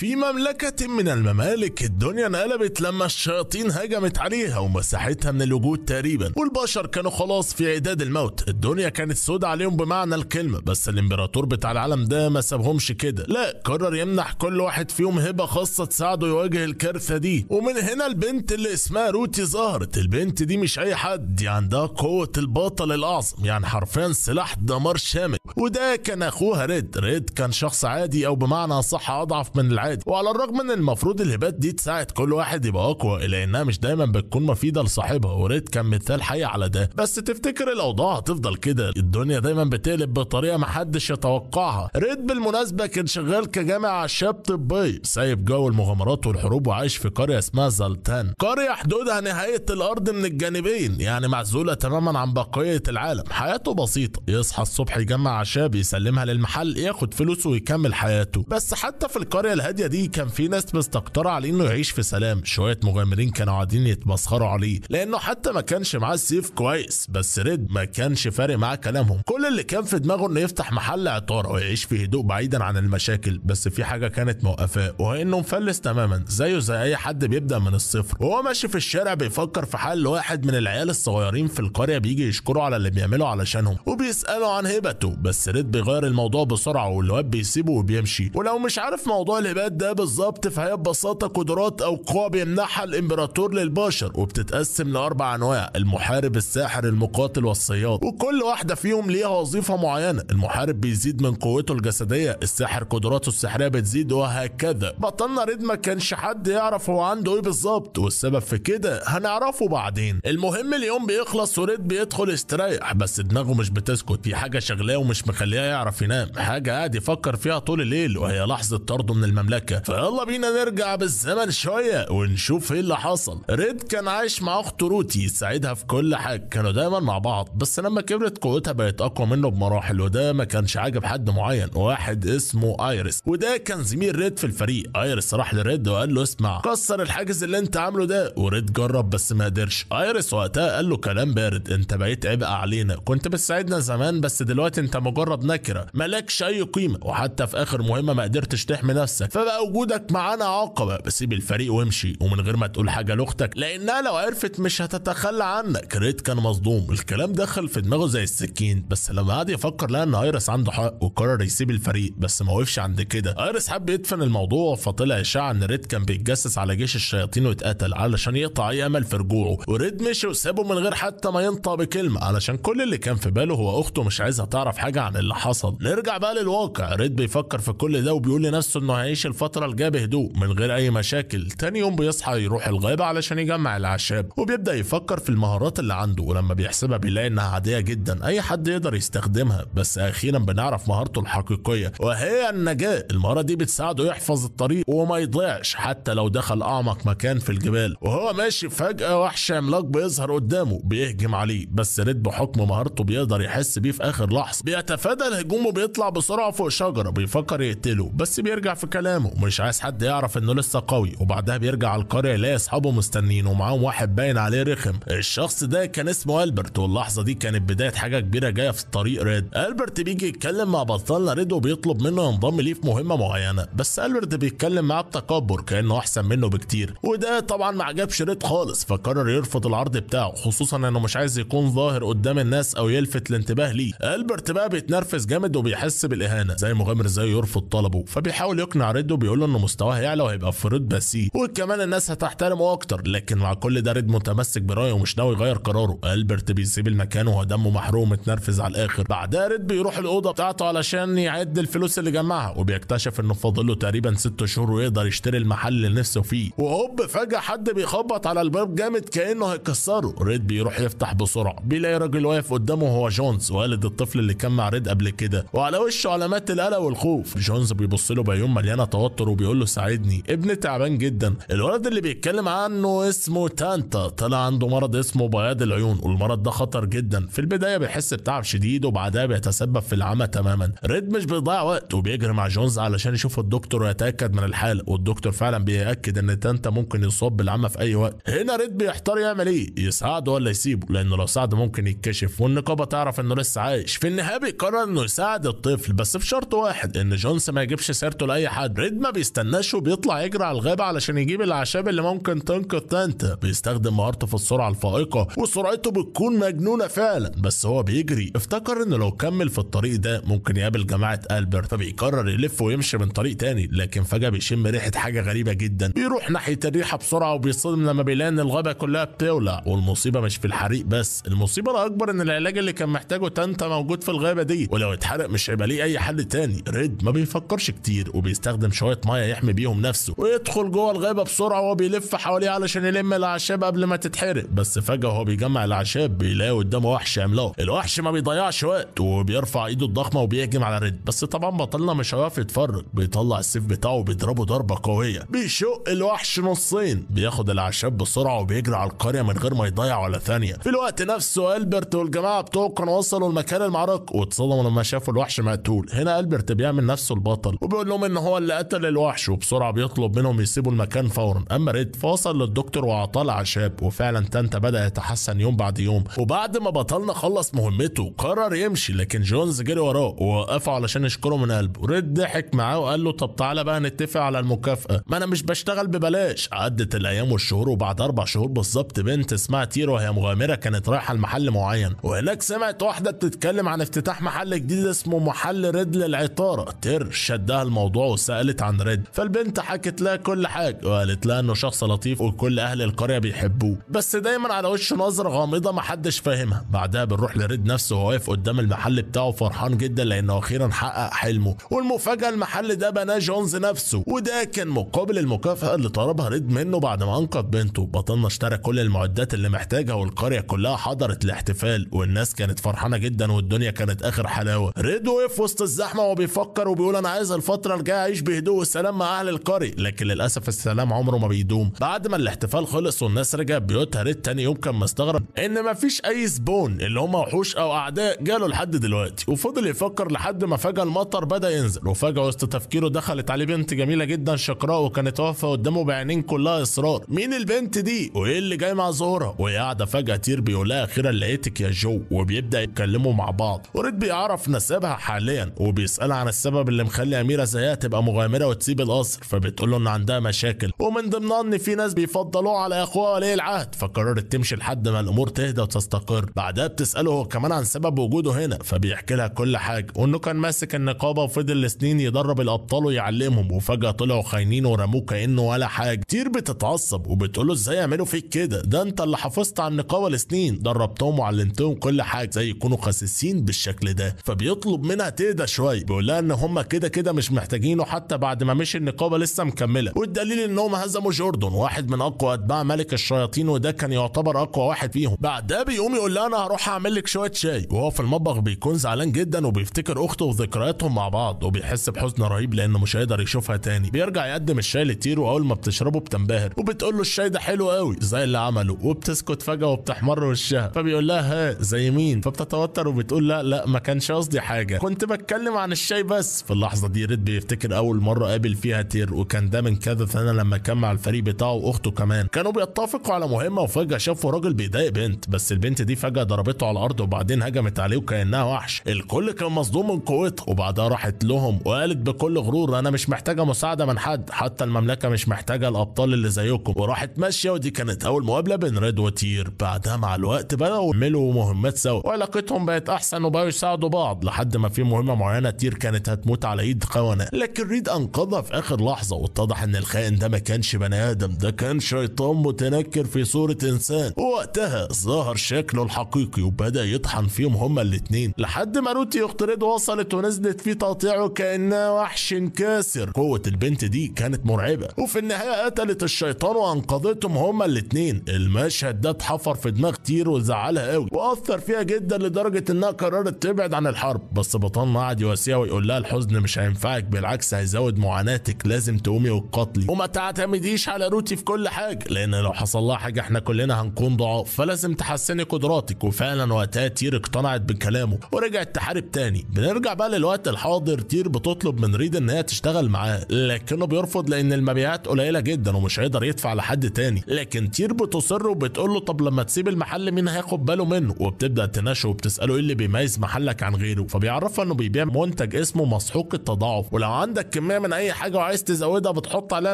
في مملكة من الممالك الدنيا انقلبت لما الشياطين هجمت عليها ومسحتها من الوجود تقريبا، والبشر كانوا خلاص في عداد الموت. الدنيا كانت سودة عليهم بمعنى الكلمة، بس الامبراطور بتاع العالم ده ما سابهمش كده، لا قرر يمنح كل واحد فيهم هبة خاصة تساعده يواجه الكارثة دي. ومن هنا البنت اللي اسمها روتي ظهرت. البنت دي مش اي حد، دي عندها قوة البطل الاعظم، يعني حرفيا سلاح دمار شامل. وده كان اخوها ريد. ريد كان شخص عادي، او بمعنى صح اضعف من العادي، وعلى الرغم ان المفروض الهبات دي تساعد كل واحد يبقى اقوى، الا انها مش دايما بتكون مفيدة لصاحبها، وريد كان مثال حي على ده. بس تفتكر الاوضاع هتفضل كده؟ الدنيا دايما بتقلب بطريقة محدش يتوقعها. ريد بالمناسبة كان شغال كجامع اعشاب طبي، سايب جو المغامرات والحروب، وعايش في قرية اسمها زلتان، قرية حدودها نهاية الارض من الجانبين، يعني معزولة تماما عن بقية العالم. حياته بسيطة، يصحى الصبح يجمع اعشاب يسلمها للمحل، ياخد فلوسه ويكمل حياته. بس حتى في القرية الهادية دي كان في ناس مستكتره عليه انه يعيش في سلام. شوية مغامرين كانوا قاعدين يتمسخروا عليه لانه حتى ما كانش معاه السيف كويس، بس ريد ما كانش فارق معاه كلامهم. كل اللي كان في دماغه انه يفتح محل عطاره ويعيش في هدوء بعيدا عن المشاكل. بس في حاجة كانت موقفاه، وهي انه مفلس تماما زيه زي اي حد بيبدا من الصفر. وهو ماشي في الشارع بيفكر في حل. واحد من العيال الصغيرين في القرية بيجي يشكره على اللي بيعمله علشانهم وبيساله عن هبته، بس ريد بيغير الموضوع بسرعة والواد بيسيبه وبيمشي. ولو مش عارف موضوع الهبات ده بالظبط، فهي ببساطة قدرات او قوى بيمنحها الامبراطور للبشر، وبتتقسم لاربع انواع: المحارب، الساحر، المقاتل، والصياد. وكل واحدة فيهم ليها وظيفة معينة. المحارب بيزيد من قوته الجسدية، الساحر قدراته السحريه بتزيد، وهكذا. بطلنا ريد ما كانش حد يعرف هو عنده ايه بالظبط، والسبب في كده هنعرفه بعدين. المهم اليوم بيخلص وريد بيدخل يستريح، بس دماغه مش بتسكت، في حاجة شغلاه ومش مخليه يعرف ينام، حاجة قاعد يفكر فيها طول الليل، وهي لحظة طرده من المملكة. فيلا بينا نرجع بالزمن شوية ونشوف ايه اللي حصل. ريد كان عايش مع اخته روتي، يساعدها في كل حاجة، كانوا دايما مع بعض. بس لما كبرت قوتها بقت اقوى منه بمراحل، وده ما كانش عاجب حد معين، واحد اسمه ايرس، وده كان زميل ريد في الفريق. ايرس راح لريد وقال له اسمع، كسر الحاجز اللي انت عامله ده. وريد جرب بس ما قدرش. ايرس وقتها قال له كلام بارد: انت بقيت عبء علينا، كنت بتساعدنا زمان بس دلوقتي انت مجرد نكره، مالكش اي قيمة، وحتى في اخر مهمة ما قدرتش تحمي نفسك، فبقى وجودك معانا عقبه. سيب الفريق وامشي، ومن غير ما تقول حاجة لاختك لانها لو عرفت مش هتتخلى عنك. ريد كان مصدوم، الكلام دخل في دماغه زي السكين، بس لما قعد يفكر لقى ان ايرس عنده حق وقرر يسيب الفريق. بس ما وقفش عند كده، ايرس حب يدفن الموضوع، فطلع اشاعة ان ريد كان بيتجسس على جيش الشياطين واتقتل علشان يقطع اي امل في رجوعه. وريد مشي وسابه من غير حتى ما ينطق بكلمه، علشان كل اللي كان في باله هو اخته مش عايزها تعرف حاجة عن اللي حصل. نرجع بقى للواقع. ريد بيفكر في كل ده وبيقول لنفسه انه هيعيش الفترة الجاية بهدوء من غير اي مشاكل. تاني يوم بيصحى يروح الغابة علشان يجمع الاعشاب، وبيبدا يفكر في المهارات اللي عنده، ولما بيحسبها بيلاقي انها عادية جدا، اي حد يقدر يستخدمها. بس اخيرا بنعرف مهارته الحقيقية، وهي النجاة. المهارة دي بتساعده يحفظ الطريق وما يضيعش حتى لو دخل اعمق مكان في الجبال. وهو ماشي فجاة وحش عملاق بيظهر قدامه بيهجم عليه، بس ريد بحكم مهارته بيقدر يحس بيه في اخر لحظة، بيتفادى الهجوم وبيطلع بسرعة فوق شجرة، بيفكر يقتله بس بيرجع في كلامه، مش عايز حد يعرف انه لسه قوي. وبعدها بيرجع على القرية يلاقي اصحابه مستنيين ومعاهم واحد باين عليه رخم. الشخص ده كان اسمه البرت، واللحظة دي كانت بداية حاجة كبيرة جاية في طريق ريد. البرت بيجي يتكلم مع بطلنا ريد وبيطلب منه ينضم ليه في مهمة معينة، بس البرت بيتكلم معاه بتكبر كانه احسن منه بكتير، وده طبعا ما عجبش ريد خالص، فقرر يرفض العرض بتاعه، خصوصا انه مش عايز يكون ظاهر قدام الناس او يلفت الانتباه ليه. البرت بقى بيتنرفز جامد وبيحس بالاهانه، زي مغامر زي يرفض طلبه، فبيحاول يقنع ريد وبيقول له انه مستواه هيعلى وهيبقى في رتبه C، وكمان الناس هتحترمه اكتر. لكن مع كل ده ريد متمسك برايه ومش ناوي يغير قراره. البرت بيسيب المكان وهو دمه محروق ومتنرفز على الاخر. بعدها ريد بيروح الاوضة بتاعته علشان يعد الفلوس اللي جمعها، وبيكتشف انه فاضل له تقريبا 6 شهور ويقدر يشتري المحل اللي نفسه فيه. وهوب فجاة حد بيخبط على الباب جامد كانه هيكسره. ريد بيروح يفتح بسرعة، بيلاقي راجل واقف قدامه هو جونز، والد الطفل اللي كان مع ريد قبل كده، وعلى وشه علامات القلق والخوف. جونز بيبص له بعيون مليانة توتر وبيقول له ساعدني، ابني تعبان جدا. الولد اللي بيتكلم عنه اسمه تانتا، طلع عنده مرض اسمه بياض العيون، والمرض ده خطر جدا. في البداية بيحس بتعب شديد وبعدها بيتسبب في العمى تماما. ريد مش بيضيع وقت وبيجري مع جونز علشان يشوف الدكتور ويتاكد من الحالة، والدكتور فعلا بيأكد ان تانتا ممكن يصاب بالعمى في اي وقت. هنا ريد بيحتار يعمل ايه، يساعده ولا يسيبه، لانه لو ساعده ممكن يتكشف والنقابه تعرف انه لسه عايش. في النهاية بيقرر انه يساعد الطفل، بس بشرط واحد، ان جونز ما يجيبش سيرته لاي حد. ريد ريد ما بيستناش وبيطلع يجري على الغابة علشان يجيب الاعشاب اللي ممكن تنقذ تانتا. بيستخدم مهارته في السرعة الفائقة وسرعته بتكون مجنونة فعلا، بس هو بيجري افتكر انه لو كمل في الطريق ده ممكن يقابل جماعة ألبرت، فبيقرر يلف ويمشي من طريق تاني. لكن فجاة بيشم ريحه حاجة غريبة جدا، بيروح ناحية الريحة بسرعة وبيصدم لما بيلاقي ان الغابة كلها بتولع. والمصيبة مش في الحريق بس، المصيبة الاكبر ان العلاج اللي كان محتاجه تانتا موجود في الغابة دي، ولو اتحرق مش هيبقى ليه اي حل تاني. ريد ما بيفكرش كتير وبيستخدم شوية مية يحمي بيهم نفسه ويدخل جوه الغابة بسرعة وهو بيلف حواليه علشان يلم الاعشاب قبل ما تتحرق. بس فجاة وهو بيجمع الاعشاب بيلاقي قدامه وحش عملاق. الوحش ما بيضيعش وقت وبيرفع ايده الضخمة وبيهجم على ريد، بس طبعا بطلنا مش هيقف يتفرج، بيطلع السيف بتاعه وبيضربه ضربه قوية بيشق الوحش نصين. بياخد الاعشاب بسرعة وبيجري على القرية من غير ما يضيع ولا ثانية. في الوقت نفسه ألبرت والجماعة بتوعه كانوا وصلوا لمكان المعركة واتصدموا لما شافوا الوحش مقتول. هنا ألبرت بيعمل نفسه البطل وبيقول لهم ان هو اللي قتل الوحش، وبسرعة بيطلب منهم يسيبوا المكان فورا. اما ريد فوصل للدكتور واعطاه الاعشاب، وفعلا تانتا بدا يتحسن يوم بعد يوم. وبعد ما بطلنا خلص مهمته قرر يمشي، لكن جونز جري وراه ووقفه علشان يشكره من قلبه. ريد ضحك معاه وقال له طب تعالى بقى نتفق على المكافأة، ما انا مش بشتغل ببلاش. عدت الايام والشهور، وبعد 4 شهور بالظبط بنت اسمها تير وهي مغامرة كانت رايحة لمحل معين، وهناك سمعت واحدة بتتكلم عن افتتاح محل جديد اسمه محل ريد للعطاره. تير شدها الموضوع وسالت عن ريد، فالبنت حكت لها كل حاجة وقالت لها انه شخص لطيف وكل اهل القرية بيحبوه، بس دايما على وشه نظره غامضة محدش فاهمها. بعدها بنروح لريد نفسه وهو واقف قدام المحل بتاعه فرحان جدا لانه اخيرا حقق حلمه. والمفاجاه المحل ده بناه جونز نفسه، وده كان مقابل المكافاة اللي طلبها ريد منه بعد ما انقذ بنته. بطلنا اشترى كل المعدات اللي محتاجها والقريه كلها حضرت الاحتفال، والناس كانت فرحانة جدا والدنيا كانت اخر حلاوة. ريد وقف وسط الزحمة وبيفكر وبيقول انا عايز الفترة الجاية اعيش بهدوء وسلام مع اهل القرية، لكن للاسف السلام عمره ما بيدوم. بعد ما الاحتفال خلص والناس رجعت بيوتها، ريد تاني يوم كان مستغرب ان مفيش اي زبون اللي هم وحوش او اعداء جاله لحد دلوقتي، وفضل يفكر لحد ما فجاة المطر بدا ينزل. وفجاة وسط تفكيره دخلت عليه بنت جميلة جدا شقراء، وكانت واقفة قدامه بعينين كلها اصرار. مين البنت دي وايه اللي جاي مع ظهورها؟ وهي قاعدة فجاة تير بيقول لها اخيرا لقيتك يا جو، وبيبدا يتكلموا مع بعض. وريد بيعرف نسبها حاليا وبيسالها عن السبب اللي مخلي اميره زيها تبقى مغامرة وتسيب القصر، فبتقول له ان عندها مشاكل ومن ضمنها ان في ناس بيفضلوها على اخوها ولي العهد، فقررت تمشي لحد ما الامور تهدى وتستقر. بعدها بتساله هو كمان عن سبب وجوده هنا، فبيحكي لها كل حاجة وانه كان ماسك النقابة وفضل لسنين يدرب الابطال ويعلمهم، وفجاة طلعوا خاينين ورموه كانه ولا حاجة. تير بتتعصب وبتقول له ازاي يعملوا فيك كده، ده انت اللي حافظت على النقابة لسنين، دربتهم وعلمتهم كل حاجة، زي يكونوا خسيسين بالشكل ده. فبيطلب منها تهدى شوية، بيقول لها ان هم كده كده مش محتاجينه حتى بعد ما مشي النقابة لسه مكملة، والدليل انهم هزموا جوردن واحد من اقوى اتباع ملك الشياطين، وده كان يعتبر اقوى واحد فيهم. بعدها بيقوم يقول لها انا هروح اعمل لك شوية شاي، وهو في المطبخ بيكون زعلان جدا وبيفتكر اخته وذكرياتهم مع بعض، وبيحس بحزن رهيب لانه مش هيقدر يشوفها تاني. بيرجع يقدم الشاي لتير، واول ما بتشربه بتنبهر وبتقول له الشاي ده حلو قوي زي اللي عمله، وبتسكت فجاة وبتحمر وشها، فبيقول لها ها زي مين؟ فبتتوتر وبتقول لا لا ما كانش قصدي حاجة، كنت بتكلم عن الشاي بس. في اللحظة دي ريد بيفتكر اول مرة قابل فيها تير، وكان ده من كذا سنة لما كان مع الفريق بتاعه واخته كمان، كانوا بيتفقوا على مهمة وفجاة شافوا راجل بيضايق بنت، بس البنت دي فجاة ضربته على الارض وبعدين هجمت عليه وكانها وحش. الكل كان مصدوم من قوتها، وبعدها راحت لهم وقالت بكل غرور انا مش محتاجه مساعدة من حد، حتى المملكة مش محتاجه الابطال اللي زيكم، وراحت ماشية. ودي كانت اول مقابله بين ريد وتير. بعدها مع الوقت بداوا يعملوا مهمات سوا وعلاقتهم بقت احسن وبقوا يساعدوا بعض، لحد ما في مهمة معينة تير كانت هتموت على ايد خونه، لكن ريد انقذها في اخر لحظة، واتضح ان الخائن ده ما كانش بني ادم، ده كان شيطان متنكر في صوره انسان. ووقتها ظهر شكله الحقيقي وبدا يطحن فيهم هما الاثنين، لحد ما روتي اخت ريد وصلت ونزلت فيه تقطيعه كانها وحش كاسر. قوة البنت دي كانت مرعبة، وفي النهاية قتلت الشيطان وانقذتهم هما الاثنين. المشهد ده اتحفر في دماغ تير وزعلها قوي واثر فيها جدا لدرجة انها قررت تبعد عن الحرب، بس بطلنا قعد يواسيها ويقول لها الحزن مش هينفعك، بالعكس هيزود معاناتك، لازم تقومي وتقاتلي وما تعتمديش على روتي في كل حاجة، لان لو حصل لها حاجة احنا كلنا هنكون ضعاف، فلازم تحسني قدراتك. وفعلا وقتها تير اقتنعت بكلامه ورجعت تحارب تاني. بنرجع بقى للوقت الحاضر، تير بتطلب من ريد ان هي تشتغل معاه، لكنه بيرفض لان المبيعات قليله جدا ومش هيقدر يدفع لحد تاني. لكن تير بتصر وبتقول له طب لما تسيب المحل مين هياخد باله منه، وبتبدا تناقشه وبتساله ايه اللي بيميز محلك عن غيره، فبيعرفها انه بيبيع منتج اسمه مسحوق التضاعف، ولو عندك كمية كمية من اي حاجة وعايز تزودها بتحط عليها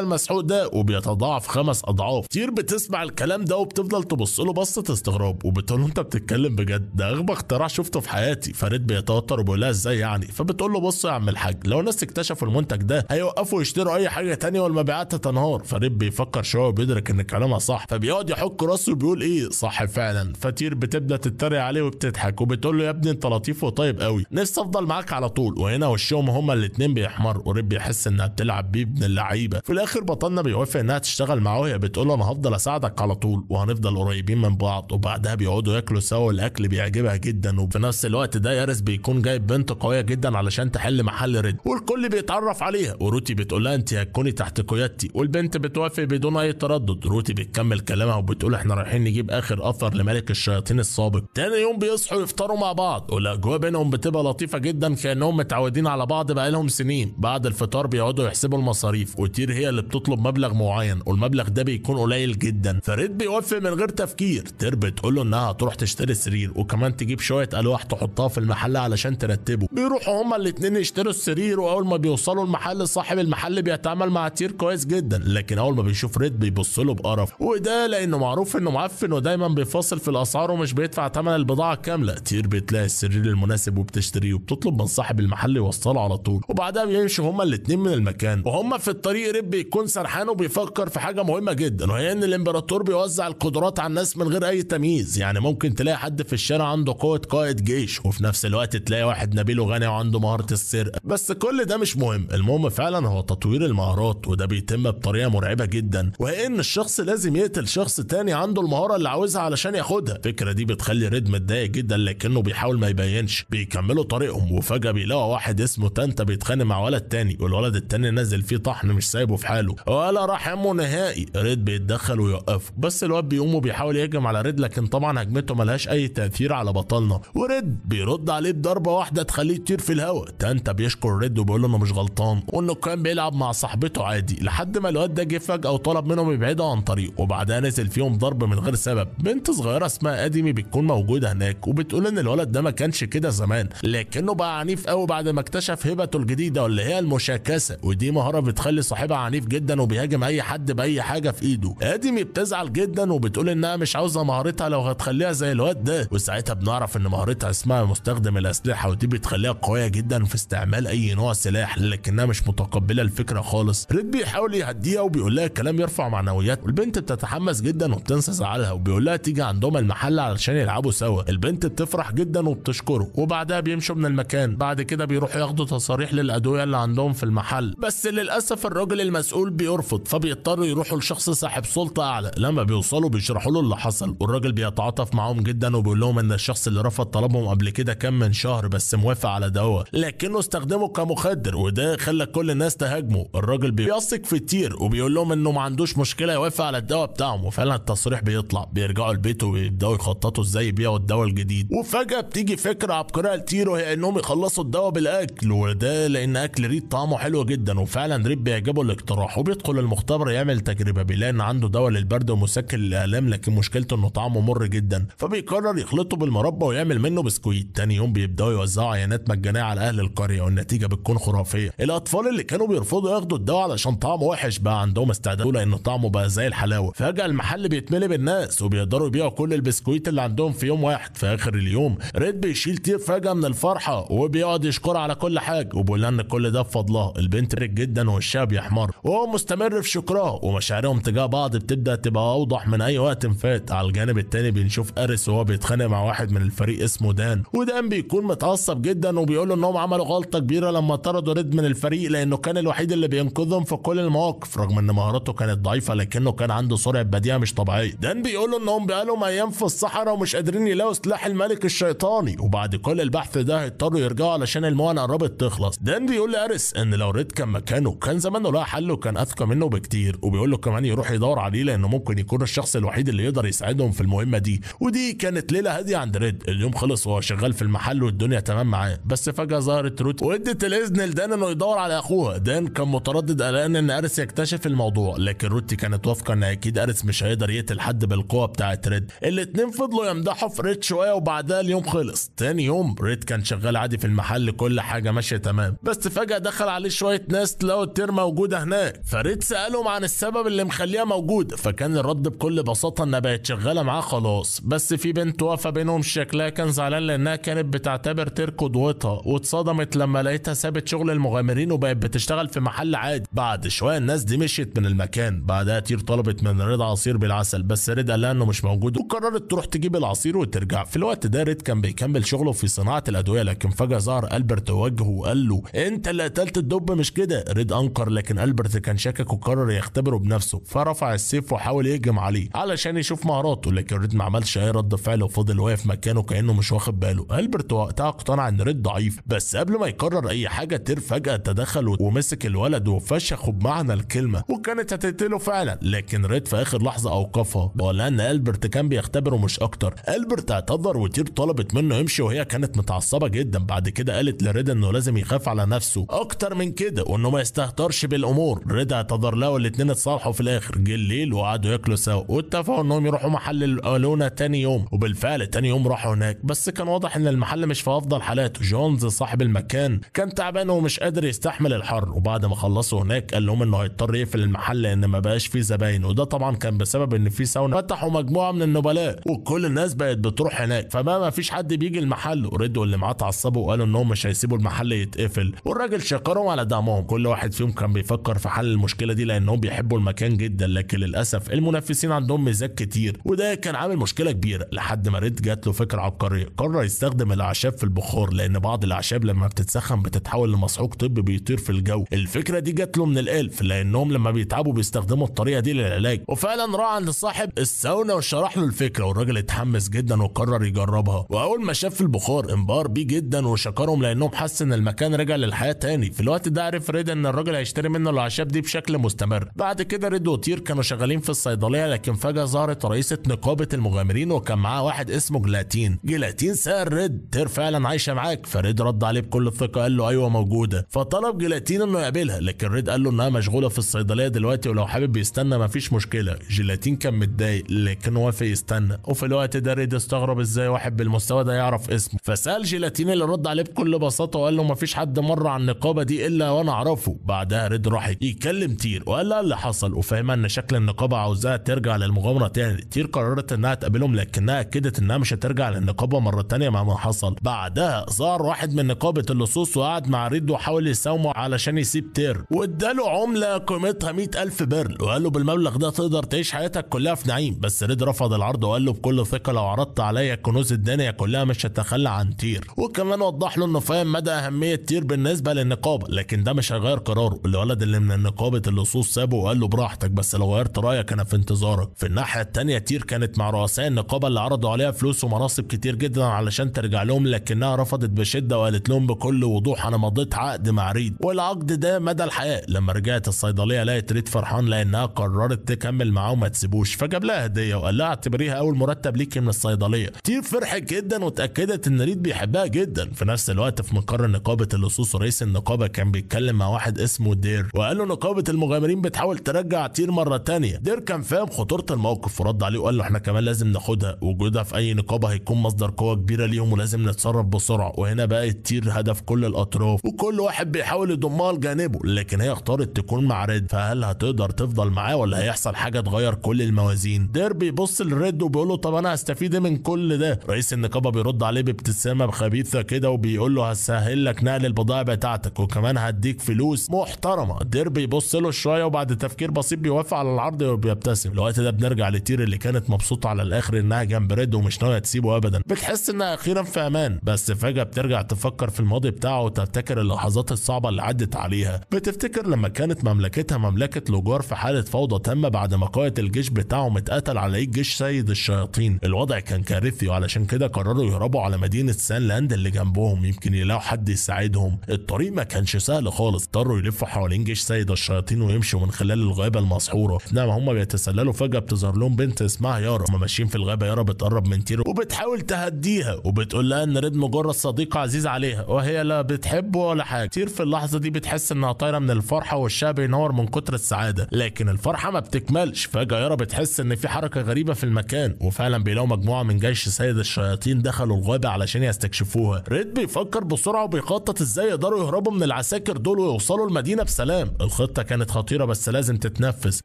المسحوق ده وبيتضاعف 5 اضعاف. تير بتسمع الكلام ده وبتفضل تبص له بصة استغراب وبتقول له انت بتتكلم بجد؟ ده اغبى اختراع شفته في حياتي. فريد بيتوتر وبيقول لها ازاي يعني؟ فبتقول له بص يا عم الحاج، لو الناس اكتشفوا المنتج ده هيوقفوا يشتروا اي حاجة تانية والمبيعات تتنهار. فريد بيفكر شوية وبيدرك ان كلامها صح، فبيقعد يحك راسه وبيقول ايه صح فعلا. فتير بتبدا تتريق عليه وبتضحك وبتقول له يا ابني انت لطيف وطيب قوي، نفسي افضل معاك على طول. وهنا وشهم هما الاثنين بيحمر، وريد بيحس انها بتلعب بيه ابن اللعيبة. في الاخر بطلنا بيوافق انها تشتغل معاه، وهي بتقول له انا هفضل اساعدك على طول وهنفضل قريبين من بعض. وبعدها بيقعدوا ياكلوا سوا والاكل بيعجبها جدا. وفي نفس الوقت ده يارس بيكون جايب بنت قوية جدا علشان تحل محل ريد، والكل بيتعرف عليها. وروتي بتقول لها انت هتكوني تحت قيادتي، والبنت بتوافق بدون اي تردد. روتي بتكمل كلامها وبتقول احنا رايحين نجيب اخر اثر لملك الشياطين السابق. تاني يوم بيصحوا يفطروا مع بعض، والاجواء بينهم بتبقى لطيفة جدا كانهم متعودين على بعض بقالهم سنين. بعد الفطار بيقعدوا يحسبوا المصاريف، وتير هي اللي بتطلب مبلغ معين والمبلغ ده بيكون قليل جدا. فريد بيوافق من غير تفكير. تير بتقول له انها هتروح تشتري سرير وكمان تجيب شوية الواح تحطها في المحل علشان ترتبه. بيروحوا هما الاثنين يشتروا السرير، واول ما بيوصلوا المحل صاحب المحل بيتعامل مع تير كويس جدا، لكن اول ما بيشوف ريد بيبص له بقرف، وده لانه معروف انه معفن ودايما بيفاصل في الاسعار ومش بيدفع ثمن البضاعة كاملة. تير بتلاقي السرير المناسب وبتشتريه وبتطلب من صاحب المحل يوصله على طول. وبعدها بيمشوا هما الاثنين من المكان. وهما في الطريق ريد بيكون سرحان وبيفكر في حاجة مهمة جدا، وهي ان الامبراطور بيوزع القدرات على الناس من غير اي تمييز. يعني ممكن تلاقي حد في الشارع عنده قوة قائد جيش، وفي نفس الوقت تلاقي واحد نبيل وغني وعنده مهارة السرقة. بس كل ده مش مهم، المهم فعلا هو تطوير المهارات، وده بيتم بطريقة مرعبة جدا، وهي ان الشخص لازم يقتل شخص تاني عنده المهارة اللي عاوزها علشان ياخدها. الفكرة دي بتخلي ريد متضايق جدا، لكنه بيحاول ما يبينش. بيكملوا طريقهم وفجاة بيلاقوا واحد اسمه تانتا بيتخانق مع ولد تاني، والولد التاني نازل فيه طحن مش سايبه في حاله ولا راح همه نهائي. ريد بيتدخل ويوقفه، بس الواد بيقوم وبيحاول يهجم على ريد، لكن طبعا هجمته ملهاش اي تاثير على بطلنا، وريد بيرد عليه بضربه واحدة تخليه يطير في الهواء. تانتا بيشكر ريد وبيقول له انه مش غلطان وانه كان بيلعب مع صاحبته عادي، لحد ما الواد ده جه فجاة وطلب منهم يبعدوا عن طريقه، وبعدها نزل فيهم ضرب من غير سبب. بنت صغيرة اسمها اديمي بتكون موجودة هناك وبتقول ان الولد ده ما كانش كده زمان، لكنه بقى عنيف قوي بعد ما اكتشف هبته الجديدة واللي هي المشاكسه، ودي مهارة بتخلي صاحبها عنيف جدا وبيهاجم اي حد باي حاجة في ايده. اديمي بتزعل جدا وبتقول انها مش عاوزه مهارتها لو هتخليها زي الواد ده، وساعتها بنعرف ان مهارتها اسمها مستخدم الاسلحة، ودي بتخليها قوية جدا في استعمال اي نوع سلاح، لكنها مش متقبله الفكرة خالص. ريد بيحاول يهديها وبيقول لها كلام يرفع معنويات، والبنت بتتحمس جدا وبتنسى زعلها وبيقول لها تيجي عندهم المحل علشان يلعبوا سوا. البنت بتفرح جدا وبتشكره، وبعدها بيمشوا من المكان. بعد كده بيروحوا ياخدوا تصاريح للادوية اللي عندهم في المحل، بس للاسف الراجل المسؤول بيرفض، فبيضطروا يروحوا لشخص صاحب سلطة اعلى. لما بيوصلوا بيشرحوا له اللي حصل، والراجل بيتعاطف معاهم جدا وبيقول لهم ان الشخص اللي رفض طلبهم قبل كده كان من شهر بس موافق على دواء، لكنه استخدمه كمخدر وده خلى كل الناس تهاجمه. الراجل بيثق في تير وبيقول لهم انه ما عندوش مشكلة يوافق على الدواء بتاعهم، وفعلا التصريح بيطلع. بيرجعوا البيت وبيبداوا يخططوا ازاي يبيعوا الدواء الجديد، وفجاة بتيجي فكرة عبقرية لتير، وهي انهم يخلصوا الدواء بالاكل، وده لان اكل ريد طعمه حلو جدا. وفعلا ريد بيعجبه الاقتراح وبيدخل المختبر يعمل تجربه، بيلاقي ان عنده دواء للبرد ومسكن للالام، لكن مشكلته انه طعمه مر جدا، فبيقرر يخلطه بالمربى ويعمل منه بسكويت. تاني يوم بيبداوا يوزعوا عينات مجانية على اهل القرية، والنتيجة بتكون خرافية. الاطفال اللي كانوا بيرفضوا ياخدوا الدواء علشان طعمه وحش بقى عندهم استعداد لان طعمه بقى زي الحلاوة. فجاة المحل بيتملي بالناس وبيقدروا يبيعوا كل البسكويت اللي عندهم في يوم واحد. في اخر اليوم ريد بيشيل تير فجاة من الفرحة وبيقعد يشكرها على كل حاجة وبيقول لها ان كل ده بفضلها. البنت ريد جدا وشها بيحمر وهو مستمر في شكرها، ومشاعرهم تجاه بعض بتبدا تبقى اوضح من اي وقت فات. على الجانب التاني بنشوف اريس وهو بيتخانق مع واحد من الفريق اسمه دان، ودان بيكون متعصب جدا وبيقول له انهم عملوا غلطه كبيرة لما طردوا ريد من الفريق، لانه كان الوحيد اللي بينقذهم في كل المواقف رغم ان مهاراته كانت ضعيفة، لكنه كان عنده سرعة بديهة مش طبيعية. دان بيقول له انهم بقالهم ايام في الصحراء ومش قادرين يلاقوا سلاح الملك الشيطاني، وبعد كل البحث ده هيضطروا يرجعوا علشان المؤنه قربت تخلص. دان بيقول لاريس ان لو ريد كان مكانه كان زمانه لقى حل وكان اذكى منه بكتير، وبيقول له كمان يروح يدور عليه لانه ممكن يكون الشخص الوحيد اللي يقدر يساعدهم في المهمة دي. ودي كانت ليلة هادية عند ريد. اليوم خلص وهو شغال في المحل والدنيا تمام معاه، بس فجاة ظهرت روت وادت الاذن لدان انه يدور على اخوها. دان كان متردد قلقان ان اريس يكتشف الموضوع، لكن روتي كانت واثقة ان اكيد اريس مش هيقدر يقتل حد بالقوة بتاعت ريد. الاتنين فضلوا يمدحوا في ريد شوية وبعدها اليوم خلص. تاني يوم ريد كان شغال عادي في المحل، كل حاجة ماشية تمام، بس فجاة دخل عليه شوية ناس لقوا تير موجودة هناك، فريد سالهم عن السبب اللي مخليها موجودة، فكان الرد بكل بساطة انها بقت شغالة معاه خلاص. بس في بنت واقفة بينهم شكلها كان زعلان لانها كانت بتعتبر تير قدوتها، واتصدمت لما لقيتها سابت شغل المغامرين وبقت بتشتغل في محل عادي. بعد شوية الناس دي مشيت من المكان. بعدها تير طلبت من ريد عصير بالعسل، بس ريد قال لها انه مش موجود، وقررت تروح تجيب العصير وترجع. في الوقت ده ريد كان بيكمل شغله في صناعة الادوية، لكن فجاة ظهر البرت ووجهه وقال له انت اللي قتلت الدب مش كده؟ ريد انكر، لكن البرت كان شاكك وقرر يختبره بنفسه، فرفع السيف وحاول يهجم عليه علشان يشوف مهاراته، لكن ريد ما عملش اي رد فعل وفضل واقف مكانه كانه مش واخد باله. البرت وقتها اقتنع ان ريد ضعيف، بس قبل ما يقرر اي حاجة تير فجاة تدخل ومسك الولد وفشخه بمعنى الكلمة، وكانت هتقتله فعلا، لكن ريد في اخر لحظة اوقفها ولان البرت كان بيختبره مش اكتر. البرت اعتذر وتير طلبت منه يمشي وهي كانت متعصبه جدا. بعد كده قالت لريد انه لازم يخاف على نفسه اكتر من كده وانه ما يستهترش بالامور. ريد اعتذر لها والاتنين اتصالحوا في الاخر. جه الليل وقعدوا ياكلوا سوا واتفقوا انهم يروحوا محل الالونه تاني يوم، وبالفعل تاني يوم راحوا هناك، بس كان واضح ان المحل مش في افضل حالاته. جونز صاحب المكان كان تعبان ومش قادر يستحمل الحر، وبعد ما خلصوا هناك قال لهم انه هيضطر يقفل المحل لان ما بقاش فيه زباين، وده طبعا كان بسبب ان في ساونا فتحوا مجموعة من النبلاء وكل الناس بقت بتروح هناك، فما ما فيش حد بيجي المحل. وريد واللي معاه اتعصبوا وقالوا انهم مش هيسيبوا المحل يتقفل، والراجل شكرهم على دعمهم. كل واحد فيهم كان بيفكر في حل المشكلة دي لانهم بيحبوا المكان جدا، لكن للاسف المنافسين عندهم ميزات كتير وده كان عامل مشكلة كبيرة. لحد ما ريد جات له فكرة عبقرية، قرر يستخدم الاعشاب في البخار، لان بعض الاعشاب لما بتتسخن بتتحول لمسحوق طبي بيطير في الجو. الفكرة دي جات له من الالف لانهم لما بيتعبوا بيستخدموا الطريقة دي للعلاج، وفعلا راح عند صاحب الساونا وشرح له الفكرة، والراجل اتحمس جدا وقرر يجربها. واول ما شاف البخار انبهر بيه جدا وشكرهم لانهم حس ان المكان رجع للحياة تاني. في الوقت ده عرف ريد ان الراجل هيشتري منه الاعشاب دي بشكل مستمر. بعد كده ريد وتير كانوا شغالين في الصيدلية، لكن فجاة ظهرت رئيسه نقابة المغامرين وكان معاه واحد اسمه جلاتين. جلاتين سأل ريد تير فعلا عايشه معاك؟ فريد رد عليه بكل ثقة قال له ايوه موجودة. فطلب جلاتين انه يقابلها، لكن ريد قال له انها مشغولة في الصيدلية دلوقتي ولو حابب يستنى مفيش مشكلة. جيلاتين كان متضايق لكن وافق يستنى. وفي الوقت ده ريد استغرب ازاي واحد بالمستوى ده يعرف اسمه، فسأل جيلاتين اللي رد عليه بكل بساطة وقال له مفيش حد مر على النقابة دي الا وانا اعرفه. بعدها ريد راح يكلم تير وقال لها اللي حصل وفهمها ان شكل النقابة عاوزاها ترجع للمغامره تاني. تير قررت انها تقابلهم لكنها اكدت انها مش هترجع للنقابه مرة تانية مهما حصل. بعدها ظهر واحد من نقابة اللصوص وقعد مع ريد وحاول يساومه علشان يسيب تير، واداله عمله قيمتها 100,000 بيرل وقال له بالمبلغ ده تقدر تعيش حياتك كلها في نعيم. بس ريد رفض العرض وقال له بكل ثقة لو عرضت عليا كنوز الدنيا كلها مش هتخلى عن تير. وكمان وضح له انه فاهم مدى اهمية تير بالنسبة للنقابه، لكن ده مش هيغير قراره. الولد اللي من نقابة اللصوص سابه وقال له براحتك، بس لو غيرت رايك انا في انتظارك. في الناحية الثانية تير كانت مع رؤساء النقابة اللي عرضوا عليها فلوس ومناصب كتير جدا علشان ترجع لهم، لكنها رفضت بشده وقالت لهم بكل وضوح انا مضيت عقد مع ريد والعقد ده مدى الحياة. لما رجعت الصيدلية لقت ريد فرحان لانها قررت تكمل معاه وما تسيبوش، فجاب لها هديه وقال لها اعتبريها اول مرتب ليكي من الصيدلية. تير فرحت جدا وتاكدت ان ريد بيحبها جدا. في نفس الوقت في مقر نقابة اللصوص رئيس النقابة كان بيتكلم مع واحد اسمه دير وقال له نقابة المغامرين بتحاول ترجع تير مرة تانية. دير كان فاهم خطورة الموقف ورد عليه وقال له احنا كمان لازم ناخدها، وجودها في اي نقابة هيكون مصدر قوة كبيرة ليهم ولازم نتصرف بسرعة. وهنا بقت تير هدف كل الاطراف وكل واحد بيحاول يضمها لجانبه، لكن هي اختارت تكون مع ريد، فهل هتقدر تفضل معاه ولا هيحصل حاجة تغير كل الموازين؟ دير بيبص لريد وبيقول له طب انا هستفيد من كل ده؟ رئيس النقابة بيرد عليه بابتسامة خبيثة كده وبيقول له هسهل لك نقل البضائع بتاعتك وكمان هديك فلوس محترمه. دير بيبص له شوية وبعد تفكير بسيط بيوافق على العرض وبيبتسم. الوقت ده بنرجع لتير اللي كانت مبسوطة على الاخر انها جنب ريد ومش ناوية تسيبه ابدا، بتحس انها اخيرا في امان. بس فجاة بترجع تفكر في الماضي بتاعه وتفتكر اللحظات الصعبة اللي عدت عليها. بتفتكر لما كانت مملكتها مملكة لوجار في حاله فوضى تامة بعد ما قائد الجيش بتاعهم اتقتل على ايد جيش سيد الشياطين. الوضع كان كارثي وعلشان كده قرروا يهربوا على مدينة سان لاند اللي جنبهم يمكن يلاقوا حد يساعدهم. الطريق ما كانش سهل خالص، اضطروا يلفوا حوالين جيش سيد الشياطين ويمشوا من خلال الغابة المسحوره. اثناء ما هم بيتسللوا فجاة بتظهر لهم بنت اسمها يارا. هم ماشيين في الغابة يارا بتقرب من تير وبتحاول تهديها وبتقول لها ان ريد مجرد صديق عزيز عليها وهي لا بتحبه ولا حاجة. تير في اللحظة دي بتحس انها طايره من الفرحة وشها بينور من كتر السعادة، لكن الفرحة ما بتكملش. فجاة يارا بتحس ان في حركة غريبة في المكان، وفعلا بيلاقوا مجموعة من جيش سيد الشياطين دخلوا الغابة علشان يستكشفوها. ريد بيفكر بسرعة وبيخطط ازاي يقدروا يهربوا من العساكر العساكر دول ويوصلوا المدينة بسلام. الخطة كانت خطيرة بس لازم تتنفذ.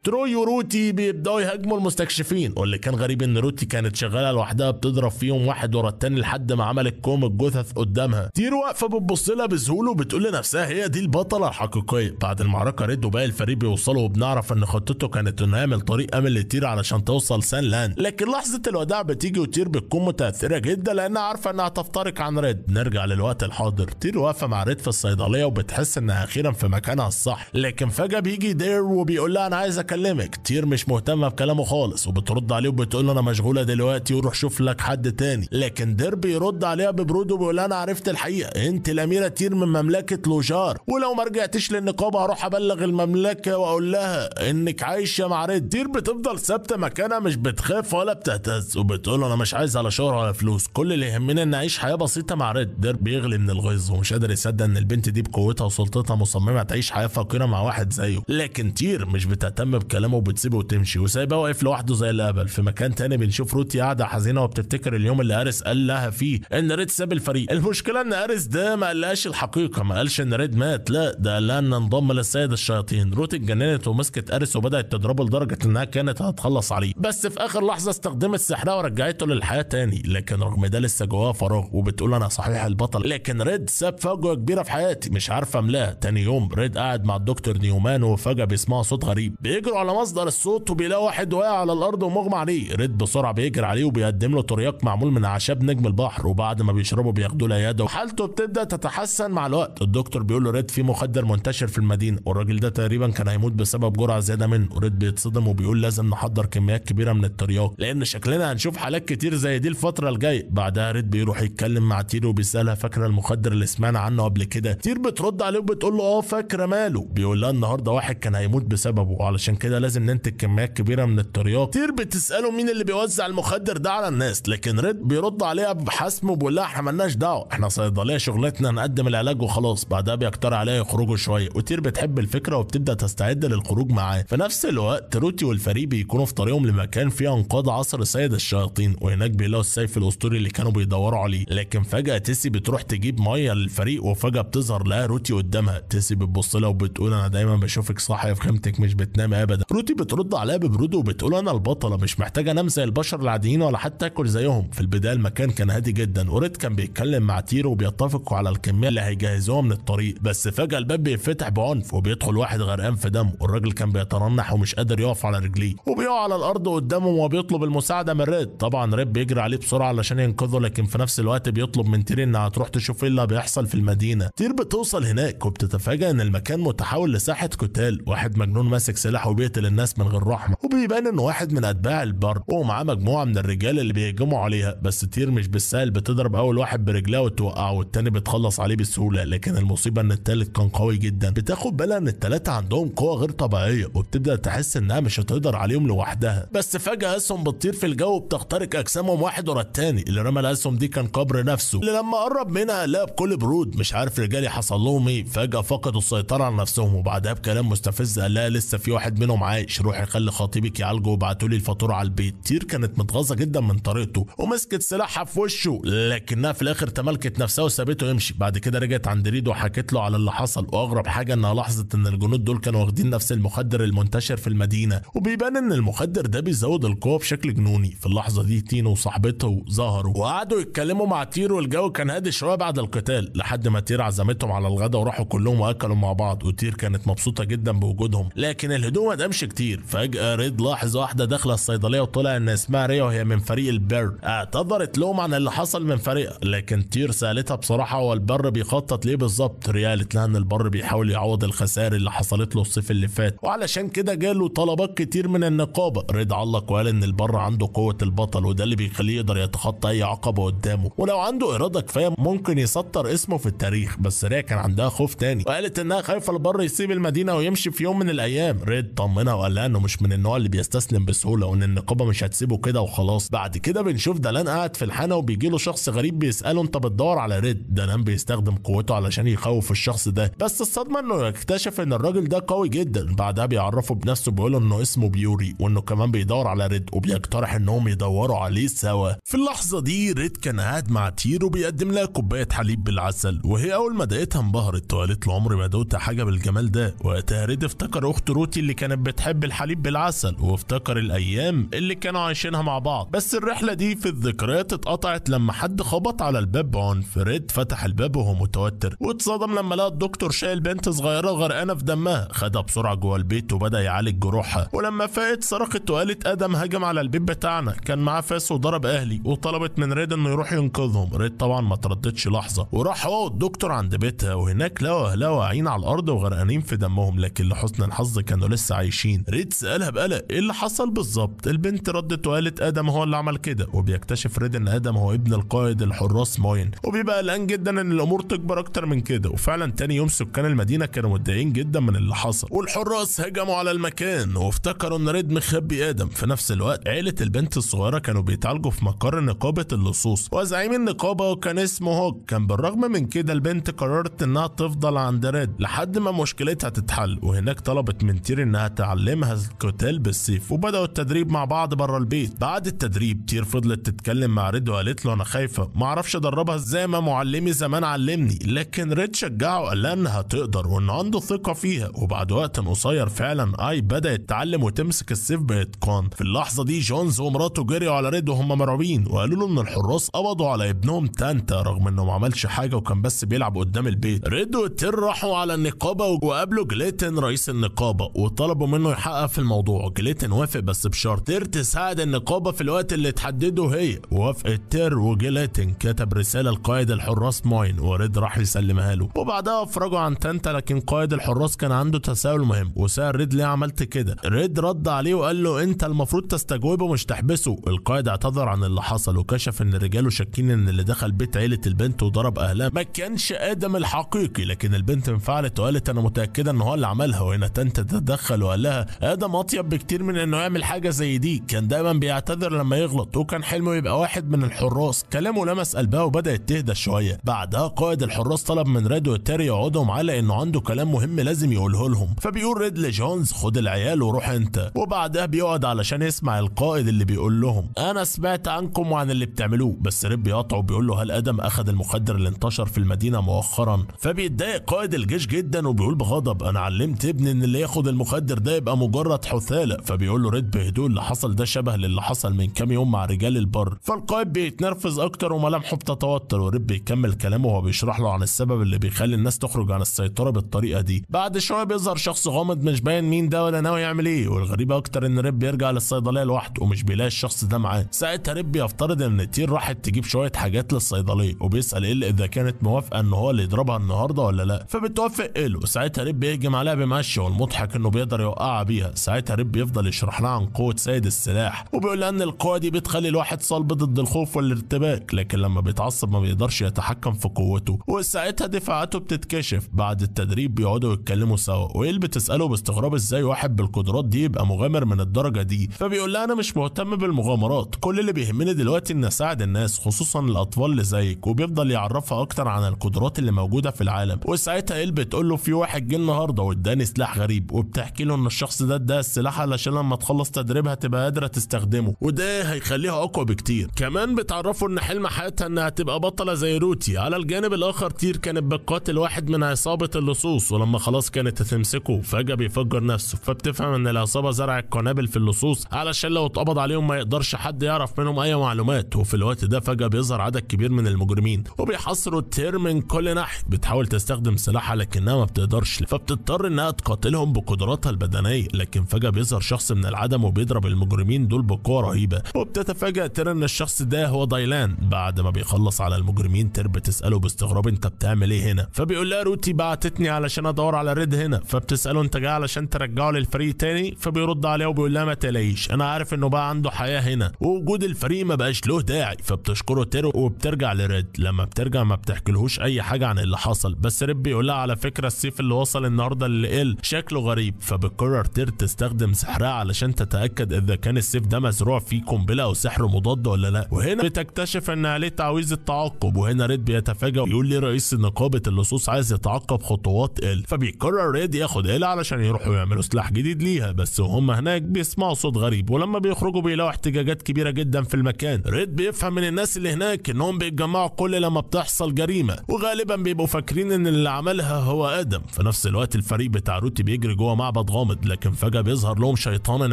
تروي وروتي بيبداوا يهاجموا المستكشفين، واللي كان غريب ان روتي كانت شغالة لوحدها بتضرب فيهم واحد ورا التاني لحد ما عملت كوم الجثث قدامها. تير واقفة بتبص لها بذهول وبتقول لنفسها هي دي البطلة الحقيقية. بعد المعركة ريد وباقي الفريق بيوصلوا، وبنعرف ان خطته كانت انه يعمل طريق امن لتير علشان توصل سان لاند. لكن لحظة الوداع بتيجي وتير بتكون متاثرة جدا لانها عارفه انها تفترق عن ريد. نرجع للوقت الحاضر، تير واقفة مع ريد في الصيدلية وبتحس انها اخيرا في مكانها الصح. لكن فجاة بيجي دير وبيقول لها انا عايز اكلمك. تير مش مهتمة بكلامه خالص وبترد عليه وبتقول له انا مشغولة دلوقتي وروح شوف لك حد تاني. لكن دير بيرد عليها ببرود وبيقول لها انا عرفت الحقيقة، انت الاميرة تير من مملكة لوجار، ولو ما رجعتيش للنقابه هروح ابلغ المملكة واقول لها انك عايشه مع ريد. تير بتفضل ثابتة مكانها، مش بتخاف ولا بتهتز، وبتقول انا مش عايزه لا شهره ولا فلوس، كل اللي يهمني ان اعيش حياة بسيطة مع ريد. دير بيغلي من الغيظ ومش قادر يصدق ان البنت دي بقوتها وسلطتها مصممه تعيش حياة فقيرة مع واحد زيه. لكن تير مش بتهتم بكلامه وبتسيبه وتمشي وسايباه واقف لوحده زي الهبل. في مكان تاني بنشوف روتي قاعدة حزينة وبتفتكر اليوم اللي اريس قال لها فيه ان ريد ساب الفريق. المشكلة ان اريس ده ما قالهاش الحقيقة، ما قالش ان ريد مات، لا ده قال لها ان انضم للسيد الشياطين. روتي اتجننت ومسكت اريس وبدات تضربه لدرجة انها كانت هتخلص عليه، بس في اخر لحظة استخدمت سحرها ورجعته للحياة تاني. لكن رغم ده لسه جواها فراغ وبتقول انا صحيح البطل، لكن ريد ساب فجوة كبيرة في حياتي مش عارفه املاها. تاني يوم ريد قاعد مع الدكتور نيومان وفجاة بيسمعوا صوت غريب، بيجروا على مصدر الصوت وبيلاقوا واحد واقع على الارض ومغمى عليه. ريد بسرعة بيجري عليه وبيقدم له ترياق معمول من اعشاب نجم البحر، وبعد ما بيشربه بياخدوه العيادة وحالته بتبدا تتحسن مع الوقت. الدكتور بيقول له ريد في مخدر منتشر في المدينة والراجل ده تقريبا كان هيموت بسبب جرعة زيادة منه. ريد بيتصدم وبيقول لازم نحضر كميات كبيرة من الترياق لان شكلنا هنشوف حالات كتير زي دي الفترة الجاية. بعدها ريد بيروح يتكلم مع تير وبيسالها فاكره المخدر اللي سمعنا عنه قبل كده؟ تير بترد عليه وبتقول له اه فاكره، ماله؟ بيقول لها النهارده واحد كان هيموت بسببه وعلشان كده لازم ننتج كميات كبيرة من الترياق. تير بتساله مين اللي بيوزع المخدر ده على الناس، لكن ريد بيرد عليها بحسم وبيقول لها احنا مالناش دعوه، احنا صيدلية شغلتنا نقدم العلاج وخلاص. بعدها بيقترح عليها يخرجوا شوية وتير بتحب الفكرة وبتبدا تستعد للخروج معاه. في نفس الوقت روتي والفريق بيكونوا في طريقهم لمكان فيه انقاض عصر سيد الشياطين، وهناك بيلاقوا السيف الاسطوري اللي كانوا بيدوروا عليه. لكن فجاة تيسي بتروح تجيب مية للفريق وفجاة بتظهر لها روتي قدامها. تيسي بتبص لها وبتقول انا دايما بشوفك صاحية في خيمتك مش بتنامي ابدا. روتي بترد عليها ببرود وبتقول انا البطلة مش محتاجه انام زي البشر العاديين ولا حتى اكل زيهم. في البداية المكان كان هادي جدا وريد كان بيتكلم مع تير وبيتفقوا على الكمية اللي هيجهزوها من الطريق، بس فجاة الباب بيتفتح بعنف وبيدخل واحد غرقان في دمه. والراجل كان بيترنح ومش قادر يقف على رجليه وبيقع على الارض قدامه وبيطلب المساعدة من ريد. طبعا ريد بيجري عليه بسرعة علشان ينقذه، لكن في نفس الوقت بيطلب من تير انها تروح تشوف ايه اللي بيحصل في المدينة. تير بتوصل هناك وبتتفاجئ ان المكان متحول لساحه قتال، واحد مجنون ماسك سلاح وبيقتل الناس من غير رحمه، وبيبان انه واحد من اتباع البر ومعاه مجموعة من الرجال اللي بيهجموا عليها. بس تير مش بالسهل، بتضرب اول واحد برجلها وتوقعه والتاني بتخلص عليه بسهولة، لكن المصيبة ان التالت كان قوي جدا. بتاخد بالها ان التلاتة عندهم قوة غير طبيعية وبتبدا تحس انها مش هتقدر عليهم لوحدها. بس فجاة اسهم بتطير في الجو وبتخترق اجسامهم واحد ورا التاني. اللي رمى الاسهم دي كان قبر نفسه، اللي لما قرب منها لقى بكل برود مش عارف رجالي حصل لهم ايه. فجاة فقدوا السيطرة على نفسهم وبعدها بكلام مستفز قال لها لسه في واحد منهم عايش، روحي خلي خطيبك يعالجه وابعتوا لي الفاتورة على البيت. تير كانت متغاظه جدا من طريقته ومسكت سلاحها في وشه، لكنها في الاخر تملكت نفسها وسابته يمشي. بعد كده رجعت عند ريد وحكت له على اللي حصل، واغرب حاجة انها لاحظت ان الجنود دول كانوا واخدين نفس المخدر المنتشر في المدينة، وبيبان ان المخدر ده بيزود القوة بشكل جنوني. في اللحظة دي تينو وصاحبته ظهروا وقعدوا يتكلموا مع تير، والجو كان هادي شوية بعد القتال لحد ما تير عزمتهم على الغدا وراحوا كلهم واكلوا مع بعض، وتير كانت مبسوطة جدا بوجودهم، لكن الهدوء ما دامش كتير. فجاة ريد لاحظ واحدة داخله الصيدلية وطلع ان اسمها ريا وهي من فريق البر. اعتذرت لهم عن اللي حصل من فريقها، لكن تير سالتها بصراحة هو البر بيخطط ليه بالظبط. ريا قالت لها ان البر بيحاول يعوض الخسائر اللي حصلت له الصيف اللي فات، وعلشان كده جاله طلبات كتير من النقابة. ريد علق وقال ان البر عنده قوة البطل وده اللي بيخليه يقدر يتخطى اي عقبه قدامه، ولو عنده اراده كفاية ممكن يسطر اسمه في التاريخ. بس ريا كان عندها خوف تاني وقالت انها خايفة البر يسيب المدينة ويمشي في يوم من الايام. ريد طمنها وقال لها انه مش من النوع اللي بيستسلم بسهولة وان النقابة مش هتسيبه كده وخلاص. بعد كده بنشوف دالان قاعد في الحانه وبيجي له شخص غريب بيساله انت بتدور على ريد. دالان بيستخدم قوته علشان يخوف الشخص ده، بس الصدمة انه يكتشف ان الراجل ده قوي جدا. بعدها بيعرفه بنفسه بيقول انه اسمه بيوري وانه كمان بيدور على ريد، وبيقترح انهم يدوروا عليه سوا. في اللحظة دي ريد كان قاعد مع تير وبيقدم لها كوباية حليب بالعسل، وهي اول ما دقتها انبهرت. ردت وقالت له عمري ما دوت حاجة بالجمال ده. وقتها ريد افتكر اخت روتي اللي كانت بتحب الحليب بالعسل، وافتكر الايام اللي كانوا عايشينها مع بعض. بس الرحلة دي في الذكريات اتقطعت لما حد خبط على الباب بعنف. ريد فتح الباب وهو متوتر، واتصدم لما لقى الدكتور شايل بنت صغيرة غرقانة في دمها. خدها بسرعة جوه البيت وبدا يعالج جروحها، ولما فاقت صرخت وقالت ادم هجم على البيت بتاعنا، كان معاه فاس وضرب اهلي، وطلبت من ريد انه يروح ينقذهم. ريد طبعا ما ترددش لحظة وراح هو الدكتور عند بيتها، وهناك لقوا اهلها واقعين على الارض وغرقانين في دمهم، لكن لحسن الحظ كانوا لسه عايشين. ريد سالها بقلق ايه اللي حصل بالظبط؟ البنت ردت وقالت ادم هو اللي عمل كده. وبيكتشف ريد ان ادم هو ابن القائد الحراس موين، وبيبقى قلقان جدا ان الامور تكبر اكتر من كده. وفعلا تاني يوم سكان المدينة كانوا متضايقين جدا من اللي حصل، والحراس هجموا على المكان وافتكروا ان ريد مخبي ادم. في نفس الوقت عيله البنت الصغيرة كانوا بيتعالجوا في مقر نقابة اللصوص، وزعيم النقابة وكان اسمه هوك. كان بالرغم من كده البنت قررت انها تفضل عند ريد لحد ما مشكلتها تتحل، وهناك طلبت من تير انها تعلمها القتال بالسيف، وبداوا التدريب مع بعض بره البيت. بعد التدريب تير فضلت تتكلم مع ريد وقالت له انا خايفة ما اعرفش ادربها زي ما معلمي زمان علمني، لكن ريد شجعه وقال لها انها تقدر وان عنده ثقة فيها. وبعد وقت قصير فعلا اي بدات تتعلم وتمسك السيف باتقان. في اللحظة دي جونز ومراته جريوا على ريد وهم مرعوبين، وقالوا له ان الحراس قبضوا على ابنهم تانتا رغم انه ما عملش حاجة وكان بس بيلعب قدام البيت. ريد وتير راحوا على النقابة وقابلوا جليتن رئيس النقابة وطلبوا منه يحقق في الموضوع. جليتن وافق بس بشرط تير تساعد النقابة في الوقت اللي تحدده هي. وافقت تير، وجليتن كتب رسالة لقائد الحراس موين وريد راح يسلمها له، وبعدها افرجوا عن تانتا. لكن قائد الحراس كان عنده تساؤل مهم وسأل ريد ليه عملت كده؟ ريد رد عليه وقال له انت المفروض تستجوبه مش تحبسه. القائد اعتذر عن اللي حصل وكشف ان رجاله شاكين ان اللي دخل بيت عيله البنت وضرب اهلها ما كانش ادم الحقيقي، لكن البنت انفعلت وقالت انا متاكدة ان هو اللي عملها. وهنا تانتا تتدخل وقال لها ادم اطيب بكتير من انه يعمل حاجة زي دي، كان دايما بيعتذر لما يغلط وكان حلمه يبقى واحد من الحراس. كلامه لمس قلبها وبدات تهدى شوية. بعدها قائد الحراس طلب من ريد وتير يقعدوا معاه لانه عنده كلام مهم لازم يقوله لهم. فبيقول ريد لجونز خد العيال وروح انت، وبعدها بيقعد علشان يسمع القائد اللي بيقول لهم انا سمعت عنكم وعن اللي بتعملوه. بس ريد بيقاطعه وبيقول له هل ادم اخذ المخدر اللي انتشر في المدينة مؤخرا؟ فبيتضايق قائد الجيش جدا وبيقول بغضب انا علمت ابني ان اللي ياخد المخدر ده يبقى مجرد حثاله. فبيقول له ريد بهدوء اللي حصل ده شبه للي حصل من كام يوم مع رجال البر. فالقائد بيتنرفز اكتر وملامحه بتتوتر، وريد بيكمل كلامه وهو بيشرح له عن السبب اللي بيخلي الناس تخرج عن السيطرة بالطريقة دي. بعد شوية بيظهر شخص غامض مش باين مين ده ولا ناوي يعمل ايه، والغريب اكتر ان ريد بيرجع للصيدليه لوحده ومش بيلاقي الشخص ده معاه. ساعتها ريد بيفترض ان تير راحت تجيب شوية حاجات للصيدليه، وبيسال ايه اذا كانت موافقة ان هو اللي يضربها النهارده ولا لا، فبتوافق له. ساعتها ريد بيهجم عليها بمقشه، والمضحك انه بيقدر يوقعها بيها. ساعتها ريد بيفضل يشرح لها عن قوة سيد السلاح، وبيقول لها ان القوة دي بتخلي الواحد صلب ضد الخوف والارتباك، لكن لما بيتعصب ما بيقدرش يتحكم في قوته، وساعتها دفاعاته بتتكشف. بعد التدريب بيقعدوا يتكلموا سوا، وإيل بتساله باستغراب ازاي واحد بالقدرات دي يبقى مغامر من الدرجة دي. فبيقول لها انا مش مهتم بالمغامرات، كل اللي بيهمني دلوقتي ان اساعد الناس خصوصا الاطفال اللي زيك. وبيفضل يعرفها اكتر عن القدرات اللي موجودة في العالم. وساعتها إيل بتقول له في واحد جه النهارده واداني سلاح غريب، وبتحكي له ان الشخص ده اداها السلاح علشان لما تخلص تدريبها تبقى قادرة تستخدمه، وده هيخليها اقوى بكتير. كمان بتعرفه ان حلم حياتها انها تبقى بطلة زي روتي. على الجانب الاخر تير كانت بتقاتل واحد من عصابة اللصوص، ولما خلاص كانت هتمسكه فجاة بيفجر نفسه. فبتفهم ان العصابة زرعت قنابل في اللصوص علشان لو اتقبض عليهم ما يقدرش حد يعرف منهم اي معلومات. وفي الوقت ده فجاة بيظهر عدد كبير من المجرمين وبيحاصروا تير من كل ناحية. بتحاول تستخدم سلاحها لكنها ما بتقدرش، فبتضطر انها تقاتلهم بقدراتها البدنية. لكن فجاة بيظهر شخص من العدم وبيضرب المجرمين دول بقوة رهيبة، وبتتفاجأ تير ان الشخص ده هو دايلان. بعد ما بيخلص على المجرمين تير بتساله باستغراب انت بتعمل ايه هنا؟ فبيقول لها روتي بعتتني علشان ادور على ريد هنا. فبتساله انت جاي علشان ترجعه للفريق تاني؟ فبيرد عليها وبيقول لها ما تلاقيش، انا عارف انه بقى عنده حياة هنا ووجود الفريق ما بقاش له داعي. فبتشكره تير وبترجع لريد. لما بترجع ما بتحكيلهوش اي حاجة عن اللي حصل، بس ريد بيقول لها على فكرة السيف اللي وصل النهارده اللي شكله غريب. فبتقرر تير تستخدم سحرها علشان تتاكد اذا كان السيف ده مزروع فيه قنبلة او سحر مضاد ولا لا. وهنا بتكتشف ان عليه تعويذه التعاقب. وهنا ريد بيتفاجئ ويقول لي رئيس نقابة اللصوص عايز يتعاقب خطوات ال. فبيقرر ريد ياخد ال علشان يروحوا يعملوا سلاح جديد ليها. بس وهم هناك بيسمعوا صوت غريب، ولما بيخرجوا بيلاقوا احتجاجات كبيرة جدا في المكان. ريد بيفهم من الناس اللي هناك انهم بيتجمعوا كل لما بتحصل جريمة، وغالبا بيبقوا فاكرين ان اللي عملها هو ادم. في نفس الوقت الفريق بتاع روتي بيجري جوه معبد غامض، لكن فجأة بيظهر لهم شيطان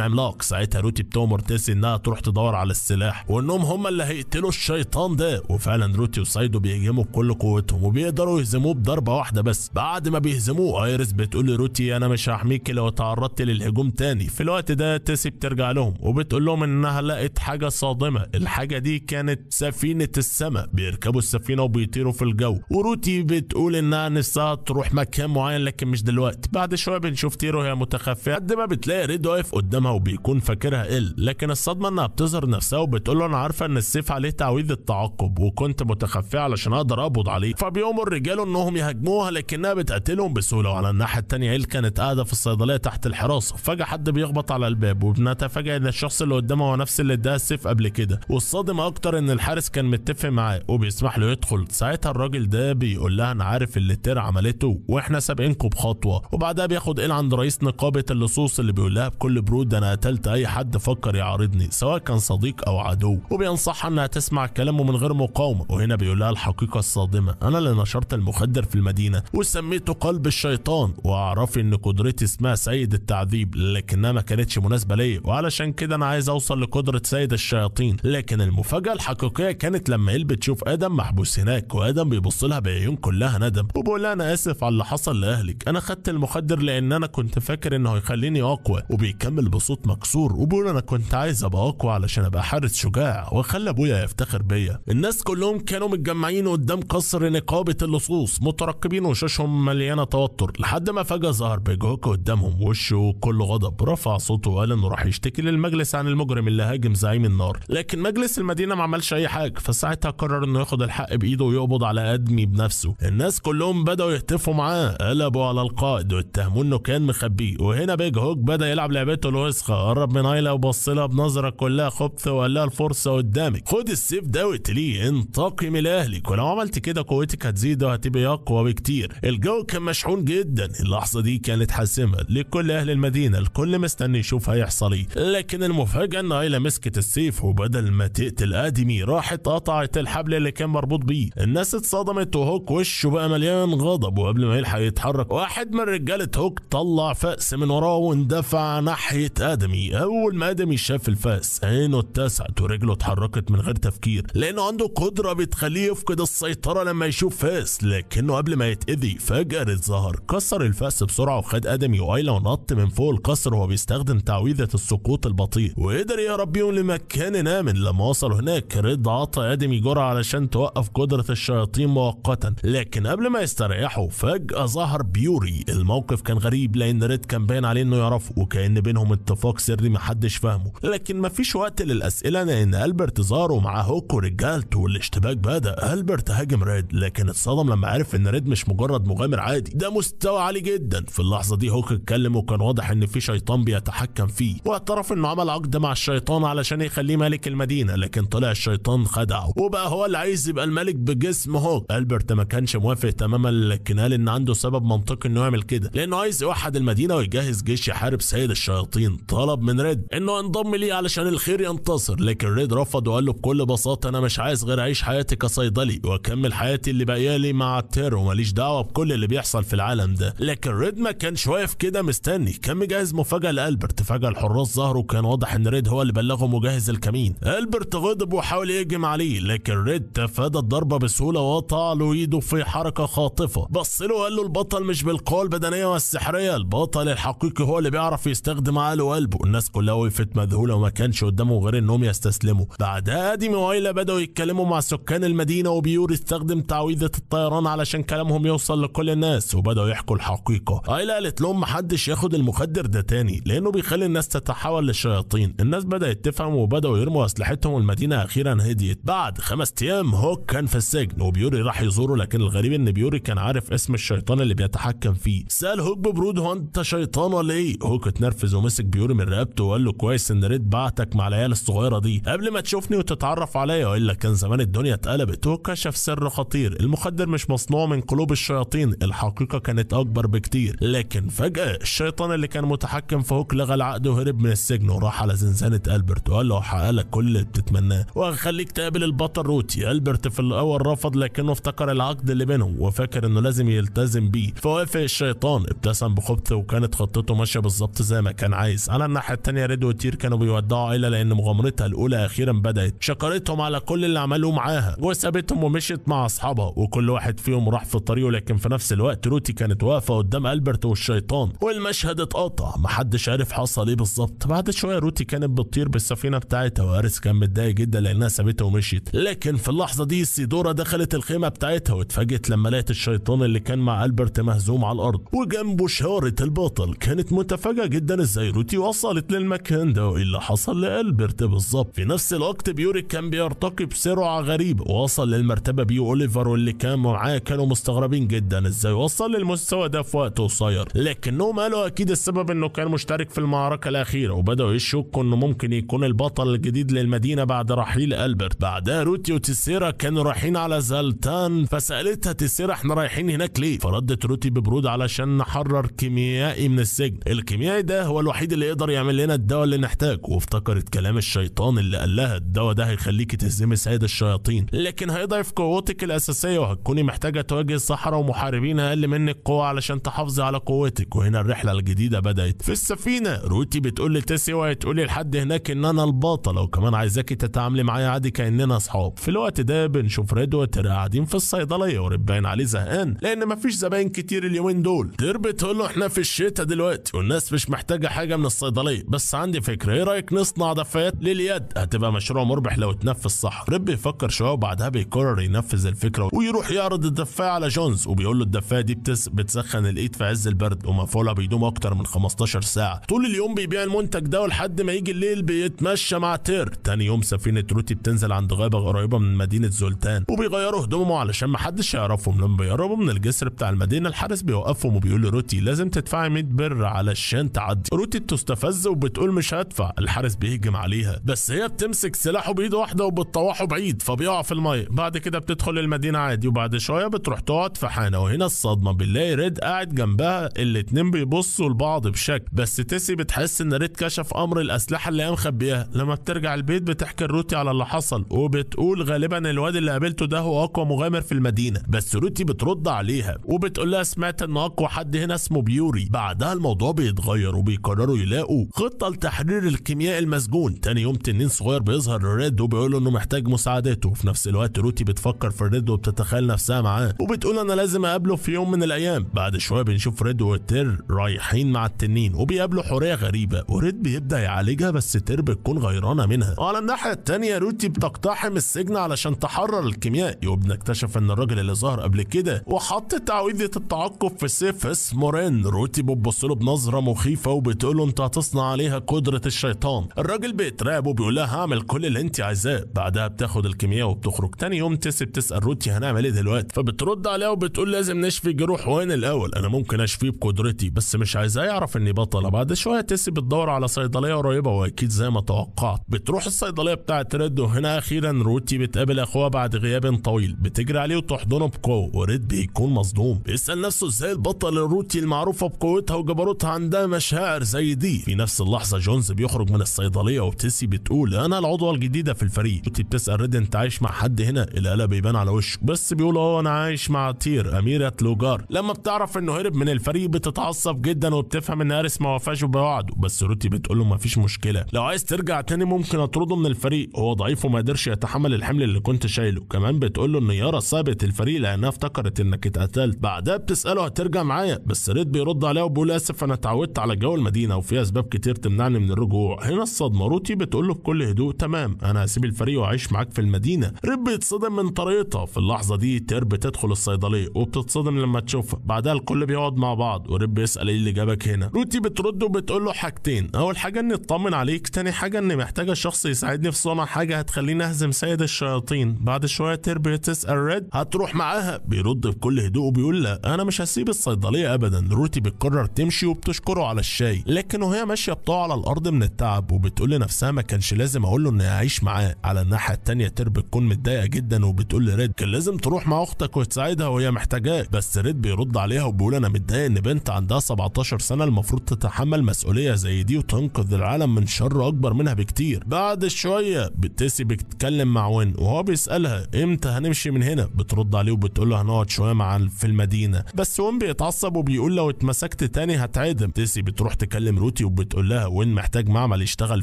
عملاق. ساعتها روتي بتؤمر تيسي انها تروح تدور على السلاح وانهم هم اللي هيقتلوا الشيطان ده، وفعلا روتي وسايدو بيهجموا بكل قوتهم وبيقدروا يهزموه بضربة واحدة بس. بعد ما بيهزموه ايريس بتقول لروتي انا مش هحميك لو تعرضت للهجوم تاني. في الوقت ده تيسي بترجع لهم وبتقول لهم انها لقت حاجة صادمة، الحاجة دي كانت سفينة السماء. بيركبوا السفينة وبيطيروا في الجو، وروتي بتقول انها نفسها تروح مكان معين لكن مش دلوقتي. بعد شوية بنشوف تيرو هي متخفية قد ما بتلاقي ريد واقف قدامها وبيكون فاكرها ال، لكن الصدمة انها بتظهر نفسها وبتقول له انا عارفة ان السيف عليه تعويذ التعاقب وكنت متخفية علشان اقدر اقبض عليه. فبيقوموا الرجال انهم يهاجموها لكنها بتقتلهم بسهولة. وعلى الناحية التانية ال كانت قاعدة في الصيدلية تحت الحراسة، فجأة حد بيخبط على الباب وبنتفاجئ ان الشخص اللي قدامها هو نفس اللي اداها السيف قبل كده. والصادم اكتر ان الحارس كان متفق معاه وبيسمح له يدخل. ساعتها الراجل ده بيقول لها انا عارف اللي تير عملته واحنا سابقينكم بخطوة. وبعدها بياخد ال عند رئيس نقابة اللصوص اللي بيقول لها بكل برود انا قتلت اي حد فكر يعارضني سواء كان صديق او عدو، وبينصحها انها تسمع كلامه من غير مقاومة. وهنا بيقول لها الحقيقة الصادمه، انا اللي نشرت المخدر في المدينة وسميته قلب الشيطان، واعرفي ان قدرتي اسمها سيد التعذيب لكنها ما كانتش مناسبة ليا، وعلشان كده انا عايز اوصل لقدره سيد الشياطين. لكن المفاجاة الحقيقية كانت لما إل بتشوف ادم محبوس هناك، وادم بيبص لها بعيون كلها ندم وبيقول لها انا اسف على اللي حصل لاهلك، انا خدت المخدر لان انا كنت فاكر انه هيخليني اقوى. وبيكمل بصوت مكسور وبيقول انا كنت عايز ابقى اقوى علشان ابقى حارس شجاع واخلي ابويا يفتخر بيا. الناس كلهم كانوا متجمعين قدام قصر نقابة اللصوص مترقبين وشوشهم مليانة توتر، لحد ما فجاة ظهر بيج هوك قدامهم وشه كله غضب. رفع صوته وقال انه راح يشتكي للمجلس عن المجرم اللي هاجم زعيم النار، لكن مجلس المدينة ما عملش اي حاجة. فساعتها قرر انه ياخد الحق بايده ويقبض على ادمي بنفسه. الناس كلهم بداوا يهتفوا معاه، قلبوا على القائد واتهموه انه كان مخبيه. وهنا بيج هوك بدا يلعب لعبته الوسخة، قرب من ايلا وبص لها بنظره كلها خبث وقال لها الفرصة قدامك، خد السيف ده واقتليه، انتقمي لاهلك، ولو عملت كده قوتك هتزيد وهتبقي اقوى بكتير. الجو كان مشحون جدا، اللحظة دي كانت حاسمة لكل اهل المدينة، الكل مستني يشوف هيحصل ايه. لكن المفاجاة ان ايلا مسكت السيف وبدل ما تقتل ادمي راحت قطعت الحبل اللي كان مربوط بيه. الناس اتصدمت وهوك وشه بقى مليان غضب، وقبل ما يلحق يتحرك واحد من رجاله هوك طلع فأس من وراه واندفع ناحية ادمي. اول ما ادمي شاف الفأس عينه اتسعت ورجله اتحركت من غير تفكير، لانه عنده قدره بتخليه يفقد السيطرة لما يشوف فأس. لكنه قبل ما يتأذي فجأة ظهر، كسر الفأس بسرعة وخد ادمي وايلا ونط من فوق القصر وهو بيستخدم تعويذه السقوط البطيء، وقدر يهرب بيهم لمكان امن. لما وصلوا هناك ريد عطى ادمي جرعة علشان توقف قدره الشياطين مؤقتا، لكن قبل ما يستريحوا فجأة ظهر بيوري. الموقف كان غريب لان ريد كان باين عليه انه يعرفه وكأن بينهم اتفاق سري محدش فاهمه. لكن مفيش وقت للاسئلة لان البرت ظهر ومعاه هوك ورجالته والاشتباك بدا. البرت هاجم ريد لكن اتصدم لما عرف ان ريد مش مجرد مغامر عادي، ده مستوى عالي جدا. في اللحظة دي هوك اتكلم وكان واضح ان في شيطان بيتحكم فيه، واعترف انه عمل عقد مع الشيطان علشان يخليه ملك المدينة، لكن طلع الشيطان خدعه وبقى هو اللي عايز يبقى الملك بجسم هوك. البرت ما كانش موافق تماما، لكن قال ان عنده سبب منطقي انه يعمل كده لانه عايز يوحد المدينة ويجهز جيش يحارب سيد الشياطين. طلب من ريد انه ينضم ليه علشان الخير ينتصر، لكن ريد رفض وقال له بكل بساطة انا مش عايز غير اعيش حياتي كصيدلي واكمل حياتي اللي باقية لي مع تير وماليش دعوه بكل اللي بيحصل في العالم ده. لكن ريد ما كانش واقف كده مستني، كان مجهز مفاجاة لالبرت. فجاة الحراس ظهروا وكان واضح ان ريد هو اللي بلغهم وجهز الكمين. البرت غضب وحاول يهجم عليه، لكن ريد تفادى الضربة بسهولة وقطع له ايده في حركة خاطفه. بص له وقال له البطل مش بالقوة البدنية والسحريه، البطل الحقيقي هو اللي بيعرف يستخدم عقله وقلبه. الناس كلها وقفت مذهوله وما كانش قدامه غير انهم يستسلموا. بعدها ادمي وايلا بداوا يتكلموا مع سكان المدينة، وبيوري استخدم تعويذه الطيران علشان كلامهم يوصل لكل الناس، وبداوا يحكوا الحقيقة. ايلا قالت لهم محدش ياخد المخدر ده تاني لانه بيخلي الناس تتحول للشياطين. الناس بدات تفهم وبداوا يرموا اسلحتهم، والمدينة اخيرا هديت. بعد 5 ايام هوك كان في السجن وبيوري راح يزوره، لكن الغريب ان بيوري كان عارف اسم الشيطان اللي بيتحكم فيه. سأل هوك ببرود هو انت شيطان ولا ايه؟ هوك اتنرفز ومسك بيوري من رقبته وقال له كويس ان ريد بعتك مع العيال الصغيرة دي قبل ما تشوفني وتتعرف عليا، والا كان زمان الدنيا اتقلبت. وكشف سر خطير، المخدر مش مصنوع من قلوب الشياطين، الحقيقة كانت اكبر بكتير. لكن فجاة الشيطان اللي كان متحكم في هوك لغى العقد وهرب من السجن وراح على زنزانة البرت وقال له هحقق لك كل اللي بتتمناه وهخليك تقابل البطل روتي. البرت في الاول رفض لكنه افتكر العقد اللي بينهم وفاكر انه لازم يلتزم بيه، فوافق الشيطان. ابتسم بخبث وكانت خطته ماشية بالظبط زي ما كان عايز. على الناحية الثانية ريد وتير كانوا بيودعوا ايلا لان مغامرتها الاولى اخيرا بدات. شكرتهم على كل اللي عملوه معاها وسابتهم ومشيت مع اصحابها، وكل واحد فيهم راح في طريقه. لكن في نفس الوقت روتي كانت واقفة قدام البرت والشيطان، والمشهد اتقطع، محدش عارف حصل ايه بالظبط. بعد شوية روتي كانت بتطير بالسفينة بتاعتها، وارس كان متضايق جدا لانها سابته ومشيت. لكن في اللحظة دي سيدورا دخلت الخيمة بتاعتها واتفاجئت لما لقت الشيطان اللي كان مع البرت مهزوم على الارض وجنبه شارة البطل. كانت متفاجئه جدا ازاي روتي وصلت للمكان ده وايه اللي حصل لالبرت بالظبط. في نفس الوقت بيوري كان بيرتقي بسرعة غريبة ووصل للمرتبه بي، اوليفر واللي كان معاه كانوا مستغربين جدا ازاي وصل للمستوى ده في وقت قصير، لكنهم قالوا اكيد السبب انه كان مشترك في المعركة الاخيرة، وبداوا يشكوا انه ممكن يكون البطل الجديد للمدينة بعد رحيل البرت. بعدها روتي وتسيرا كانوا رايحين على زلتان، فسالتها تسيرا احنا رايحين هناك ليه؟ فردت روتي ببرود علشان نحرر كيميائي من السجن، الكيميائي ده هو الوحيد اللي يقدر يعمل لنا الدواء اللي نحتاجه. وافتكرت كلام الشيطان اللي قال لها الدواء ده هيخليكي تهزمي سيد الشياطين، لكن هيضعف قوتك الاساسية وهتكوني محتاجه تواجهي الصحراء ومحاربين اقل منك قوة علشان تحافظي على قوتك. وهنا الرحلة الجديدة بدات. في السفينة روتي بتقول لتسي وهتقولي لحد هناك ان انا البطلة وكمان عايزاكي تتعاملي معايا عادي كاننا اصحاب. في الوقت ده بنشوف ريد وتير قاعدين في الصيدلية، وريد باين عليه زهقان لان مفيش زباين كتير اليومين دول. تير بتقول له احنا في الشتاء دلوقتي والناس مش محتاجه حاجة من الصيدلية، بس عندي فكرة، ايه رايك نصنع دفايات لليد؟ هتبقى مشروع مربح لو اتنفذ صح. ريد بيفكر شوية وبعدها بيقرر ينفذ الفكرة ويروح يعرض الدفايه على جونز، وبيقول له الدفايه دي بتسخن الايد في عز البرد ومفعولها بيدوم اكتر من 15 ساعة. طول اليوم بيبيع المنتج ده ولحد ما يجي الليل بيتمشى مع تير. تاني يوم سفينة روتي بتنزل عند غابه قريبه من مدينة زولتان، وبيغيروا هدومهم علشان محدش يعرفهم. لما بيقربوا من الجسر بتاع المدينة الحارس بيوقفهم وبيقول لروتي لازم تدفعي 100 بر علشان تعدي. روتي بتستفز وبتقول مش هدفع. الحارس بيهجم عليها بس هي بتمسك سلاحه بايد واحدة وبتطوحه بعيد فبيقع في المية. بعد كده بتدخل المدينة عادي، وبعد شوية بتروح تقعد في حانة، وهنا الصدمة بنلاقي ريد قاعد جنبها، الاتنين بيبصوا لبعض بشك، بس تيسي بتحس ان ريد كشف امر الاسلحة اللي هي مخبيها. لما بترجع البيت بتحكي لروتي على اللي حصل وبتقول غالبا الواد اللي قابلته ده هو اقوى مغامر في المدينة، بس روتي بترد عليها وبتقول لها سمعت ان اقوى حد هنا اسمه بيوري. بعدها الموضوع بيتغير وبيقرروا يلاقوا خطه لتحرير الكيميائي المسجون. تاني يوم تنين صغير بيظهر لريد وبيقول له انه محتاج مساعدته، وفي نفس الوقت روتي بتفكر في ريد وبتتخيل نفسها معاه وبتقول انا لازم اقابله في يوم من الايام. بعد شوية بنشوف ريد وتير رايحين مع التنين وبيقابلوا حورية غريبة، وريد بيبدا يعالجها بس تير بتكون غيرانه منها. وعلى الناحية الثانية روتي بتقتحم السجن علشان تحرر الكيميائي، وبنكتشف ان الراجل اللي ظهر قبل كده وحط تعويذه التعقب في السيف اسمه رين. روتي بتبص له بنظره مخيفة وبتقول له انت هتصنع عليها قدره الشيطان. الراجل بيترعب وبيقول لها هعمل كل اللي انت عايزاه. بعدها بتاخد الكيمياء وبتخرج. تاني يوم تيسي بتسال روتي هنعمل ايه دلوقتي، فبترد عليها وبتقول لازم نشفي جروح وين الاول، انا ممكن اشفيه بقدرتي بس مش عايزاه يعرف اني بطلة. بعد شوية تيسي بتدور على صيدلية قريبه، واكيد زي ما توقعت بتروح الصيدلية بتاعت ريد. وهنا اخيرا روتي بتقابل اخوها بعد غياب طويل، بتجري عليه وتحضنه بقوة، وريد بيكون مصدوم بيسال نفسه ازاي البطل الروتي المعروفة بقوتها وجبروتها عندها مشاعر زي دي. في نفس اللحظة جونز بيخرج من الصيدلية وبتسي بتقول انا العضوه الجديدة في الفريق. روتي بتسال ريد انت عايش مع حد هنا؟ القلق بيبان على وشه بس بيقول اه انا عايش مع تير اميره لوجار. لما بتعرف انه هرب من الفريق بتتعصب جدا وبتفهم ان اريس ما وفاش بوعده، بس روتي بتقول له مفيش مشكلة لو عايز ترجع تاني ممكن اطرده من الفريق، هو ضعيف وما قدرش يتحمل الحمل اللي كنت شايله. كمان بتقول له ان يارا سابت الفريق لانها افتكرت انك اتقتلت. بعدها بتساله هترجع معايا، بس ريد بيرد عليها وبيقول اسف انا اتعودت على جو المدينة وفي اسباب كتير تمنعني من الرجوع. هنا الصدمة، روتي بتقول له بكل هدوء تمام انا هسيب الفريق واعيش معاك في المدينة. ريد بيتصدم من طريقتها. في اللحظة دي تير بتدخل الصيدلية وبتتصدم لما تشوفها. بعدها الكل بيقعد مع بعض وريد بيسال ايه اللي جابك هنا. روتي بترد وبتقول له حاجتين، اول حاجة اني اطمن عليك، تاني حاجة اني محتاجه شخص يساعدني في صنع حاجة هتخليني اهزم سيد الشياطين. بعد شوية تير بتسال ريد هتروح معاها، بيرد بكل هدوء وبيقول لا انا مش هسيب الصيدلية ابدا. روتي بتقرر تمشي وبتشكره على الشاي، لكن وهي ماشية بتقع على الارض من التعب وبتقول لنفسها ما كانش لازم اقول له اني اعيش معاه. على الناحية الثانية تير بتكون متضايقة جدا وبتقول لريد كان لازم تروح مع اختك وتساعدها وهي محتاجاك، بس ريد بيرد عليها وبيقول انا متضايق ان بنت عندها 17 سنة المفروض تتحمل مسؤولية زي دي وتنقذ العالم من شر اكبر منها بكتير. بعد شوية بتسي بتتكلم مع وين وهو بيسالها امتى هنمشي من هنا، بترد عليه وبتقول له له هنقعد شوية مع في المدينة، بس وين بيتعصب وبيقول لو اتمسكت تاني هتعدم. تيسي بتروح تكلم روتي وبتقول لها وين محتاج معمل يشتغل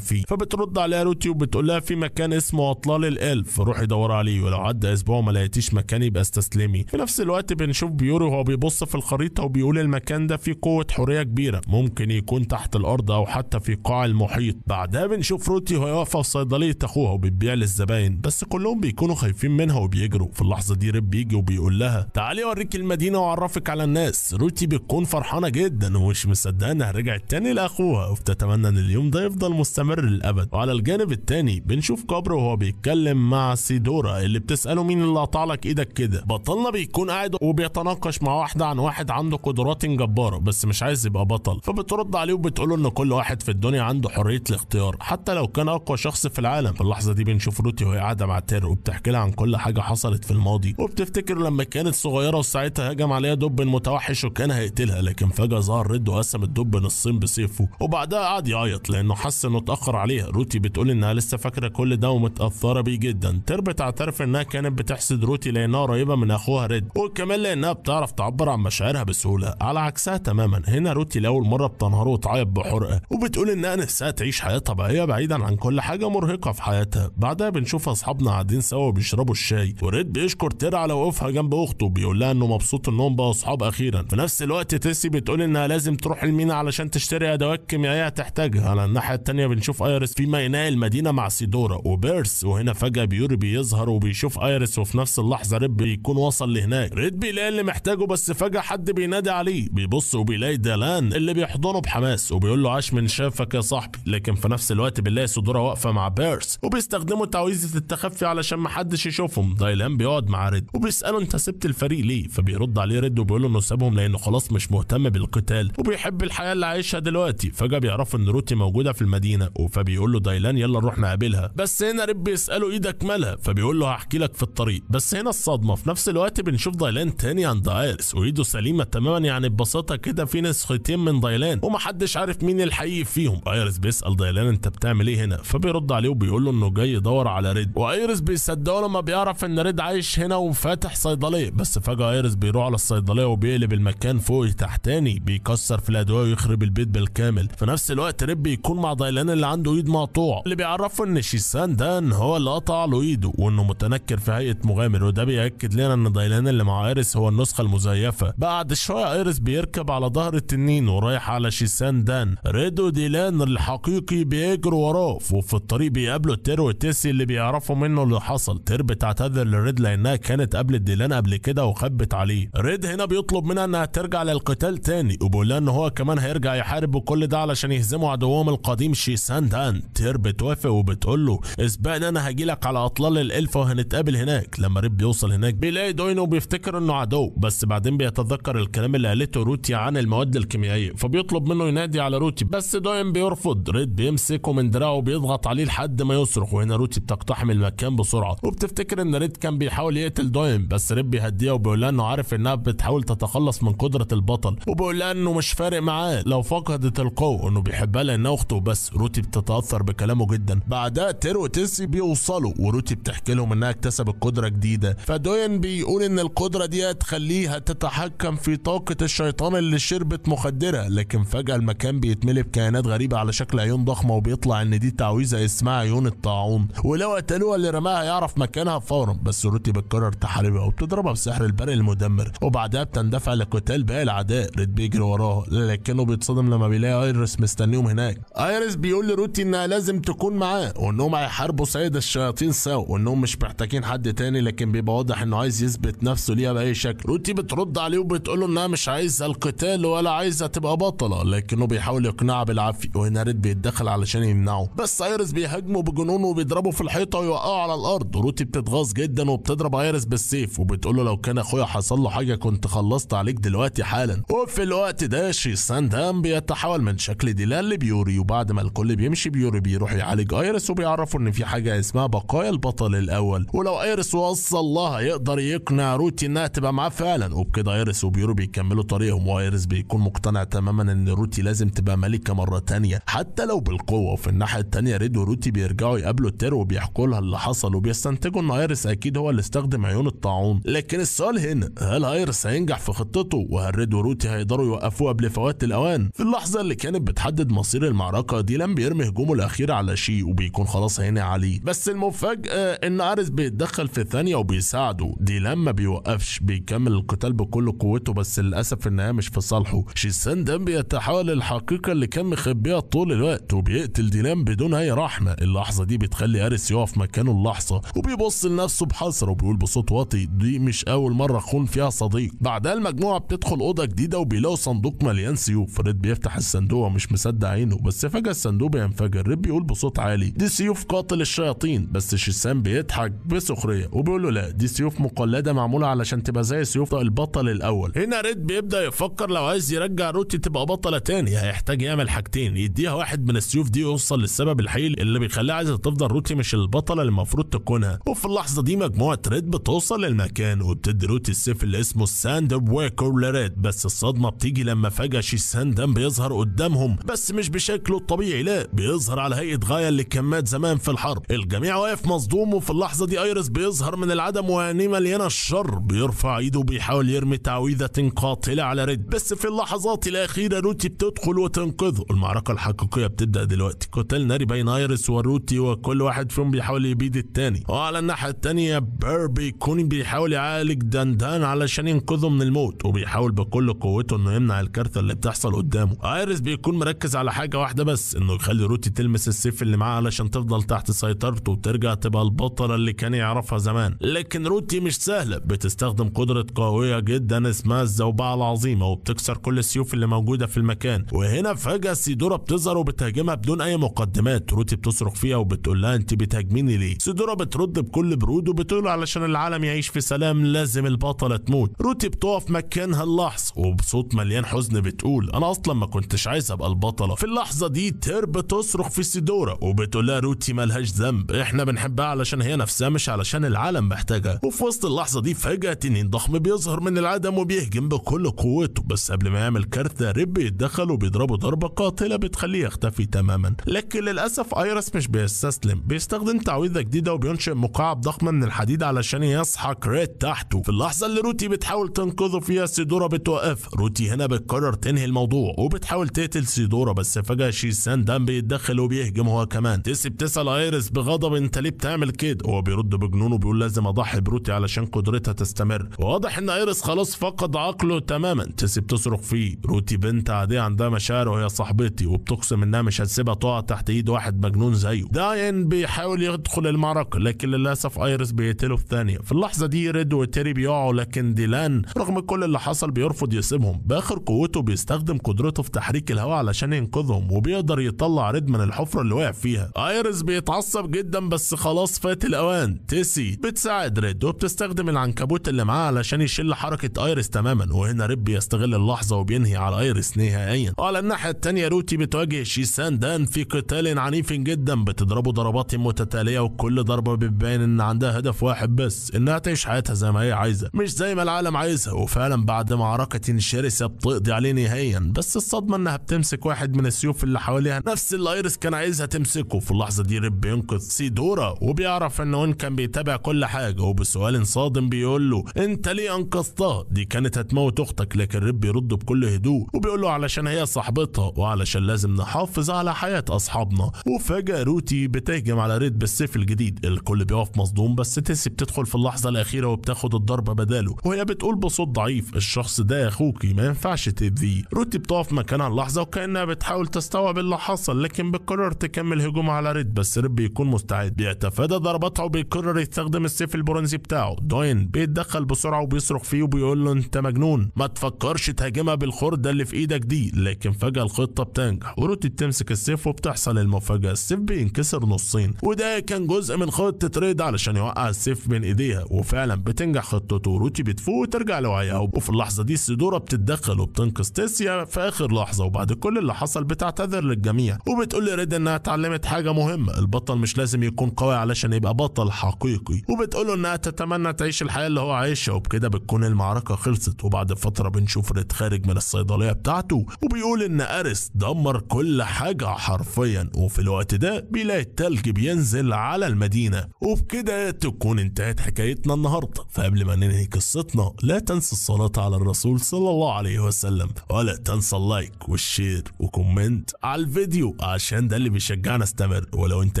فيه، فبترد عليها روتي وبتقول لها في مكان اسمه اطلال الالف، روحي دوري عليه، ولو عدى اسبوع ما لقيتيش مكان يبقى استسلمي. في نفس الوقت بنشوف بيوري وهو بيبص في الخريطة وبيقول المكان ده فيه قوة حورية كبيرة، ممكن يكون تحت الارض او حتى في قاع المحيط. بعدها بنشوف روتي وهي واقفة في صيدلية اخوها وبتبيع للزباين، بس كلهم بيكونوا خايفين منها وبيجروا. في اللحظة دي ريب بيجي وبيقول لها تعالي اوريك المدينة واعرفك على الناس. روتي بتكون فرحانة جدا ومش مصدقه انها رجعت تاني لاخوها، وبتتمنى ان اليوم ده يفضل مستمر للابد. وعلى الجانب التاني بنشوف كابرو وهو بيتكلم مع سيدورا اللي بتساله مين اللي قطع لك ايدك كده. بطلنا بيكون قاعد وبيتناقش مع واحدة عن واحد عنده قدرات جبارة بس مش عايز يبقى بطل، فبترد عليه وبتقوله ان كل واحد في الدنيا عنده حرية الاختيار حتى لو كان اقوى شخص في العالم. في اللحظة دي بنشوف روتي وهي قاعدة مع تير وبتحكي لها عن كل حاجة حصلت في الماضي، وبتفتكر لما كانت صغيرة وساعتها هجم عليها دب متوحش وكان هيقتلها، لكن فجاة ظهر ريد وقسم الدب نصين بسيفه، وبعدها قعد يعيط لانه حس انه اتاخر عليها. روتي بتقول انها لسه فاكره كل ده ومتاثره بيه جدا. تير بتعترف انها كانت بتحسد روتي لانها قريبه من اخوها ريد، وكمان لانها بتعرف تعبر عن مشاعرها بسهولة على عكسها تماما. هنا روتي لاول مرة بتنهار وتعيط بحرقه، وبتقول انها نفسها تعيش حياة طبيعية بعيدا عن كل حاجة مرهقة في حياتها. بعدها بنشوف اصحابنا قاعدين سوا وبيشربوا الشاي، وريد بيشكر تير على وقوفها جنب اخته وبيقول لها انه مبسوط انهم بقوا اصحاب اخيرا. في نفس الوقت تيسي بتقول انها لازم تروح المينا علشان تشتري ادوات كيميائية هتحتاجها. على الناحية الثانية بنشوف ايرس في ميناء المدينة مع سيدورا وبيرس، وهنا فجاة بيوري بيظهر وبيشوف ايرس، وفي نفس اللحظة ريد بيكون وصل لهناك. ريد بيلاقي اللي محتاجه، بس فجاة حد بينادي عليه، بيبص وبيلاقي دالان اللي بيحضنه بحماس وبيقول له عاش من شافك يا صاحبي. لكن في نفس الوقت بنلاقي سيدورا واقفة مع بيرس وبيستخدموا تعويذه التخفي علشان محدش يشوفهم. دايلان بيقعد مع ريد وبيساله انت سبت الفريق ليه، فبيرد عليه ريد وبيقول له انه سابهم لانه خلاص مش مهتم بالقتال وبيحب الحياة اللي عايشها دلوقتي. فجاة بيعرفوا ان روتي موجودة في المدينة، فبيقول له دايلان يلا نروح نقابلها، بس هنا ريد بيساله ايدك مالها، فبيقول له هحكي لك في الطريق. بس هنا الصدمة، في نفس الوقت بنشوف دايلان تاني عند ايرس وايده سليمة تماما، يعني ببساطة كده في نسختين من دايلان ومحدش عارف مين الحقيقي فيهم. ايرس بيسال دايلان انت بتعمل ايه هنا، فبيرد عليه وبيقول له انه جاي يدور على ريد، وايرس بيصدقه لما بيعرف ان ريد عايش هنا وفاتح صيدلية. بس فجاة ايرس بيروح على الصيدلية وبيقلب المكان فوق تحتاني، بيكسر في الادوية ويخرب البيت بالكامل. في نفس الوقت ريد بيكون مع دايلان اللي عنده ايد مقطوعة، اللي بيعرفه ان شيسان دان هو اللي قطع له ايده وانه متنكر في هيئة مغامر، وده بيأكد لنا ان دايلان اللي مع ايرس هو النسخة المزيفه. بعد شوية ايرس بيركب على ظهر التنين ورايح على شيسان دان، ريد وديلان الحقيقي بيجروا وراه، وفي الطريق بيقابلوا تير وتيسي اللي بيعرفوا منه اللي حصل. تير بتعتذر لريد لانها كانت قابلت ديلان قبل كده وخبت عليه. ريد هنا بيطلب منها انها ترجع للقتال تاني، وبيقول لها ان هو كمان هيرجع يحارب وكل ده علشان يهزموا عدوهم القديم شيسان دان. تير بتوافق وبتقول له اسبقني انا هجيلك على اطلال الالف وهنتقابل هناك. لما ريد بيوصل هناك بيلاقي دوين وبيفتكر انه عدو، بس بعدين بيتذكر الكلام اللي قالته روتي عن المواد الكيميائية، فبيطلب منه ينادي على روتي، بس دوين بيرفض. ريد بيمسكه من دراعه وبيضغط عليه لحد ما يصرخ، وهنا روتي بتقتحم المكان بسرعة وبتفتكر ان ريد كان بيحاول يقتل دوين، بس ريد بيهديها وبيقول لها انه عارف انها بتحاول تتخلص من قدره البطل، وبيقول لها انه مش فارق معاه لو فقدت القوة، انه بيحبها لانها اخته بس. روتي بتتاثر بكلامه جدا. بعدها تير وتيسي بيوصلوا وروتي بتحكي لهم انها اكتسبت قدره جديدة، فدوين بيقول ان القدرة دي هتخليها تتحكم في طاقة الشيطان اللي شربت مخدره. لكن فجاة المكان بيتملي بكائنات غريبة على شكل عيون ضخمة، وبيطلع ان دي تعويذه اسمها عيون الطاعون، ولو قتلوها اللي رماها يعرف مكانها فورا. بس روتي بتقرر تحاربها وبتضربها بسحر البرق المدمر، وبعدها بتندفع لقتال باقي العداء. ريد بيجري وراها لكنه بيتصدم لما بيلاقي ايرس مستنيهم هناك. ايرس بيقول لروتي انها لازم تكون معاه وانهم هيحاربوا سيد الشياطين سوا وانهم مش محتاجين حد تاني، لكن بيبقى واضح انه عايز يثبت نفسه ليها باي شكل. روتي بترد عليه وبتقول له انها مش عايزه القتال ولا عايزه تبقى بطلة، لكنه بيحاول يقنعها بالعافية، وهنا ريد بيتدخل علشان يمنعه، بس ايرس بيهاجمه بجنونه وبيضربه في الحيطة ويوقعه على الارض. روتي بتتغاظ جدا وبتضرب ايرس بالسيف وبتقول له لو كان اخويا حصل له حاجة كنت خلصت عليك دلوقتي حالا. وفي الوقت ده شيسان دان بيتحول من شكل ديلان لبيوري، وبعد ما الكل بيمشي بيوري بيروح يعالج ايرس وبيعرفوا ان في حاجة اسمها بقايا البطل الاول، ولو ايرس وصل لها يقدر يقنع روتي انها تبقى معاه فعلا. وبكده ايرس وبيوري بيكملوا طريقهم، وايرس بيكون مقتنع تماما ان روتي لازم تبقى ملكه مرة تانية حتى لو بالقوة. وفي الناحية التانية ريد وروتي بيرجعوا يقابلوا تير وبيحكوا لها اللي حصل، وبيستنتجوا ان ايرس اكيد هو اللي استخدم عيون الطاعون، لكن لكن السؤال هنا، هل ايرس هينجح في خطته؟ وهل ريد وروتي هيقدروا يوقفوه قبل فوات الاوان؟ في اللحظة اللي كانت بتحدد مصير المعركة، ديلان بيرمي هجومه الاخير على شي وبيكون خلاص هينهي عليه، بس المفاجاة ان اريس بيتدخل في ثانية وبيساعده. ديلان ما بيوقفش، بيكمل القتال بكل قوته، بس للاسف النهاية مش في صالحه. شيسان دان بيتحول للحقيقة اللي كان مخبيها طول الوقت وبيقتل ديلان بدون اي رحمه. اللحظة دي بتخلي اريس يقف مكانه اللحظة وبيبص لنفسه بحسره وبيقول بصوت واطي، دي مش اول مرة اخون فيها صديق. بعدها المجموعة بتدخل اوضة جديدة وبيلاقوا صندوق مليان سيوف. ريد بيفتح الصندوق ومش مصدق عينه، بس فجاة الصندوق بينفجر. ريد بيقول بصوت عالي، دي سيوف قاتل الشياطين، بس شيسان بيضحك بسخريه وبيقول له لا، دي سيوف مقلده معمولة علشان تبقى زي سيوف البطل الاول. هنا ريد بيبدا يفكر لو عايز يرجع روتي تبقى بطلة تاني هيحتاج يعمل حاجتين، يديها واحد من السيوف دي ويوصل للسبب الحقيقي اللي بيخليها عايزه تفضل روتي مش البطلة اللي المفروض تكونها. وفي اللحظة دي مجموعة ريد بتوصل للمكان وبتدي روتي السيف اللي اسمه الساند ويكر لريد، بس الصدمة بتيجي لما فجاة شيسان دان بيظهر قدامهم، بس مش بشكله الطبيعي، لا بيظهر على هيئة غاية اللي كان مات زمان في الحرب. الجميع واقف مصدوم، وفي اللحظة دي ايرس بيظهر من العدم وعينيه مليانة الشر، بيرفع ايده وبيحاول يرمي تعويذه قاتله على ريد، بس في اللحظات الاخيرة روتي بتدخل وتنقذه. المعركة الحقيقية بتبدا دلوقتي، قتال ناري بين ايرس وروتي وكل واحد فيهم بيحاول يبيد التاني. وعلى الناحية التانية بير بيكون بيحاول يعالج دندان علشان ينقذه من الموت، وبيحاول بكل قوته انه يمنع الكارثة اللي بتحصل قدامه. ايرس بيكون مركز على حاجة واحدة بس، انه يخلي روتي تلمس السيف اللي معاه علشان تفضل تحت سيطرته وترجع تبقى البطلة اللي كان يعرفها زمان. لكن روتي مش سهلة، بتستخدم قدره قوية جدا اسمها الزوبعه العظيمة وبتكسر كل السيوف اللي موجودة في المكان. وهنا فجاة سيدورا بتظهر وبتهاجمها بدون اي مقدمات. روتي بتصرخ فيها وبتقول لها انت بتهاجميني ليه؟ سيدورا بترد بكل برود وبتقول علشان العالم يعيش في سلام لازم البطلة تموت. روتي بتقف مكانها اللحظة وبصوت مليان حزن بتقول انا اصلا ما كنتش عايز ابقى البطلة. في اللحظة دي تير بتصرخ في سيدورا وبتقول لها روتي مالهاش ذنب، احنا بنحبها علشان هي نفسها مش علشان العالم محتاجها. وفي وسط اللحظة دي فجاة تنين ضخم بيظهر من العدم وبيهجم بكل قوته، بس قبل ما يعمل كارثة ريب بيتدخل وبيضربه ضربه قاتله بتخليه يختفي تماما. لكن للاسف ايرس مش بيستسلم، بيستخدم تعويذه جديدة وبينشئ مكعب ضخم من الحديد علشان يسحق ريد تحته. في اللحظة اللي روتي بتحاول تنقذه فيها سيدورا بتوقف. روتي هنا بتقرر تنهي الموضوع وبتحاول تقتل سيدورا، بس فجاة شيسان دان بيتدخل وبيهجم هو كمان. تيسي بتسال ايرس بغضب انت ليه بتعمل كده؟ هو بيرد بجنون وبيقول لازم اضحي بروتي علشان قدرتها تستمر. واضح ان ايرس خلاص فقد عقله تماما. تيسي بتصرخ فيه، روتي بنت عادية عندها مشاعر وهي صاحبتي، وبتقسم انها مش هتسيبها تقع تحت ايد واحد مجنون زيه. داين بيحاول يدخل المعركة لكن للاسف ايرس بيقتله في ثانية. في اللحظة دي ريد وتيري بيقعوا، لكن ديلان رغم كل اللي حصل بيرفض يسيبهم. باخر قوته بيستخدم قدرته في تحريك الهواء علشان ينقذهم، وبيقدر يطلع ريد من الحفرة اللي وقع فيها. ايرس بيتعصب جدا بس خلاص فات الاوان. تيسي بتساعد ريد وبتستخدم العنكبوت اللي معاه علشان يشيل حركة ايرس تماما، وهنا ريد بيستغل اللحظة وبينهي على ايرس نهائيا. وعلى الناحية الثانية روتي بتواجه شيسان دان في قتال عنيف جدا، بتضربه ضربات متتالية وكل ضربه بتبين ان عندها هدف واحد بس، انها تعيش حياتها زي ما هي عايزه مش زي ما العالم عايزها. وفعلا بعد معركة شرسة بتقضي عليه نهائيا، بس الصدمة انها بتمسك واحد من السيوف اللي حواليها نفس اللي ايرس كان عايزها تمسكه. في اللحظة دي ريب بينقذ سيدورا وبيعرف ان وين كان بيتابع كل حاجة، وبسؤال صادم بيقول له انت ليه انقذتها؟ دي كانت هتموت اختك. لكن ريب بيرد بكل هدوء وبيقول له علشان هي صاحبتها وعلشان لازم نحافظ على حياة اصحابنا. وفجاة روتي بتهجم على ريد بالسيف الجديد، الكل بيقف مصدوم، بس تيسي بتدخل في اللحظة الاخيرة وبتاخد الضربة بداله، وهي بتقول بصوت ضعيف الشخص ده اخوكي ما ينفعش تأذيه. روتي بتقف مكانها اللحظة وكانها بتحاول تستوعب اللي حصل، لكن بتقرر تكمل هجومها على ريد، بس ريد بيكون مستعد، بيتفادى ضرباتها وبيقرر يستخدم السيف البرونزي بتاعه. دوين بيتدخل بسرعة وبيصرخ فيه وبيقول له انت مجنون، ما تفكرش تهاجمها بالخرده اللي في ايدك دي. لكن فجاة الخطة بتنجح وروتي بتمسك السيف وبتحصل المفاجاة، السيف بينكسر نصين، وده كان جزء من خطه ريد علشان يوقع السيف بين ايديها، وفعلا بتنجح خطته وروتي بتفوق وترجع لوعيها. وفي اللحظة دي سيدورا بتتدخل وبتنقذ تيسيا في اخر لحظة، وبعد كل اللي حصل بتعتذر للجميع وبتقول لريد انها اتعلمت حاجة مهمة، البطل مش لازم يكون قوي علشان يبقى بطل حقيقي، وبتقول له انها تتمنى تعيش الحياة اللي هو عايشها. وبكده بتكون المعركة خلصت. وبعد فترة بنشوف ريد خارج من الصيدلية بتاعته وبيقول ان اريس دمر كل حاجة حرفيا، وفي الوقت ده بيلاقي التلج بينزل على المدينة. وبكده تكون انتهت حكايتنا النهارده. فقبل ما ننهي قصتنا لا تنسى الصلاة على الرسول صلى الله عليه وسلم، ولا تنسى ال like وال share و comment على الفيديو عشان ده اللي بيشجعنا استمر. ولو انت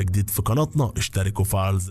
جديد في قناتنا اشترك وفعل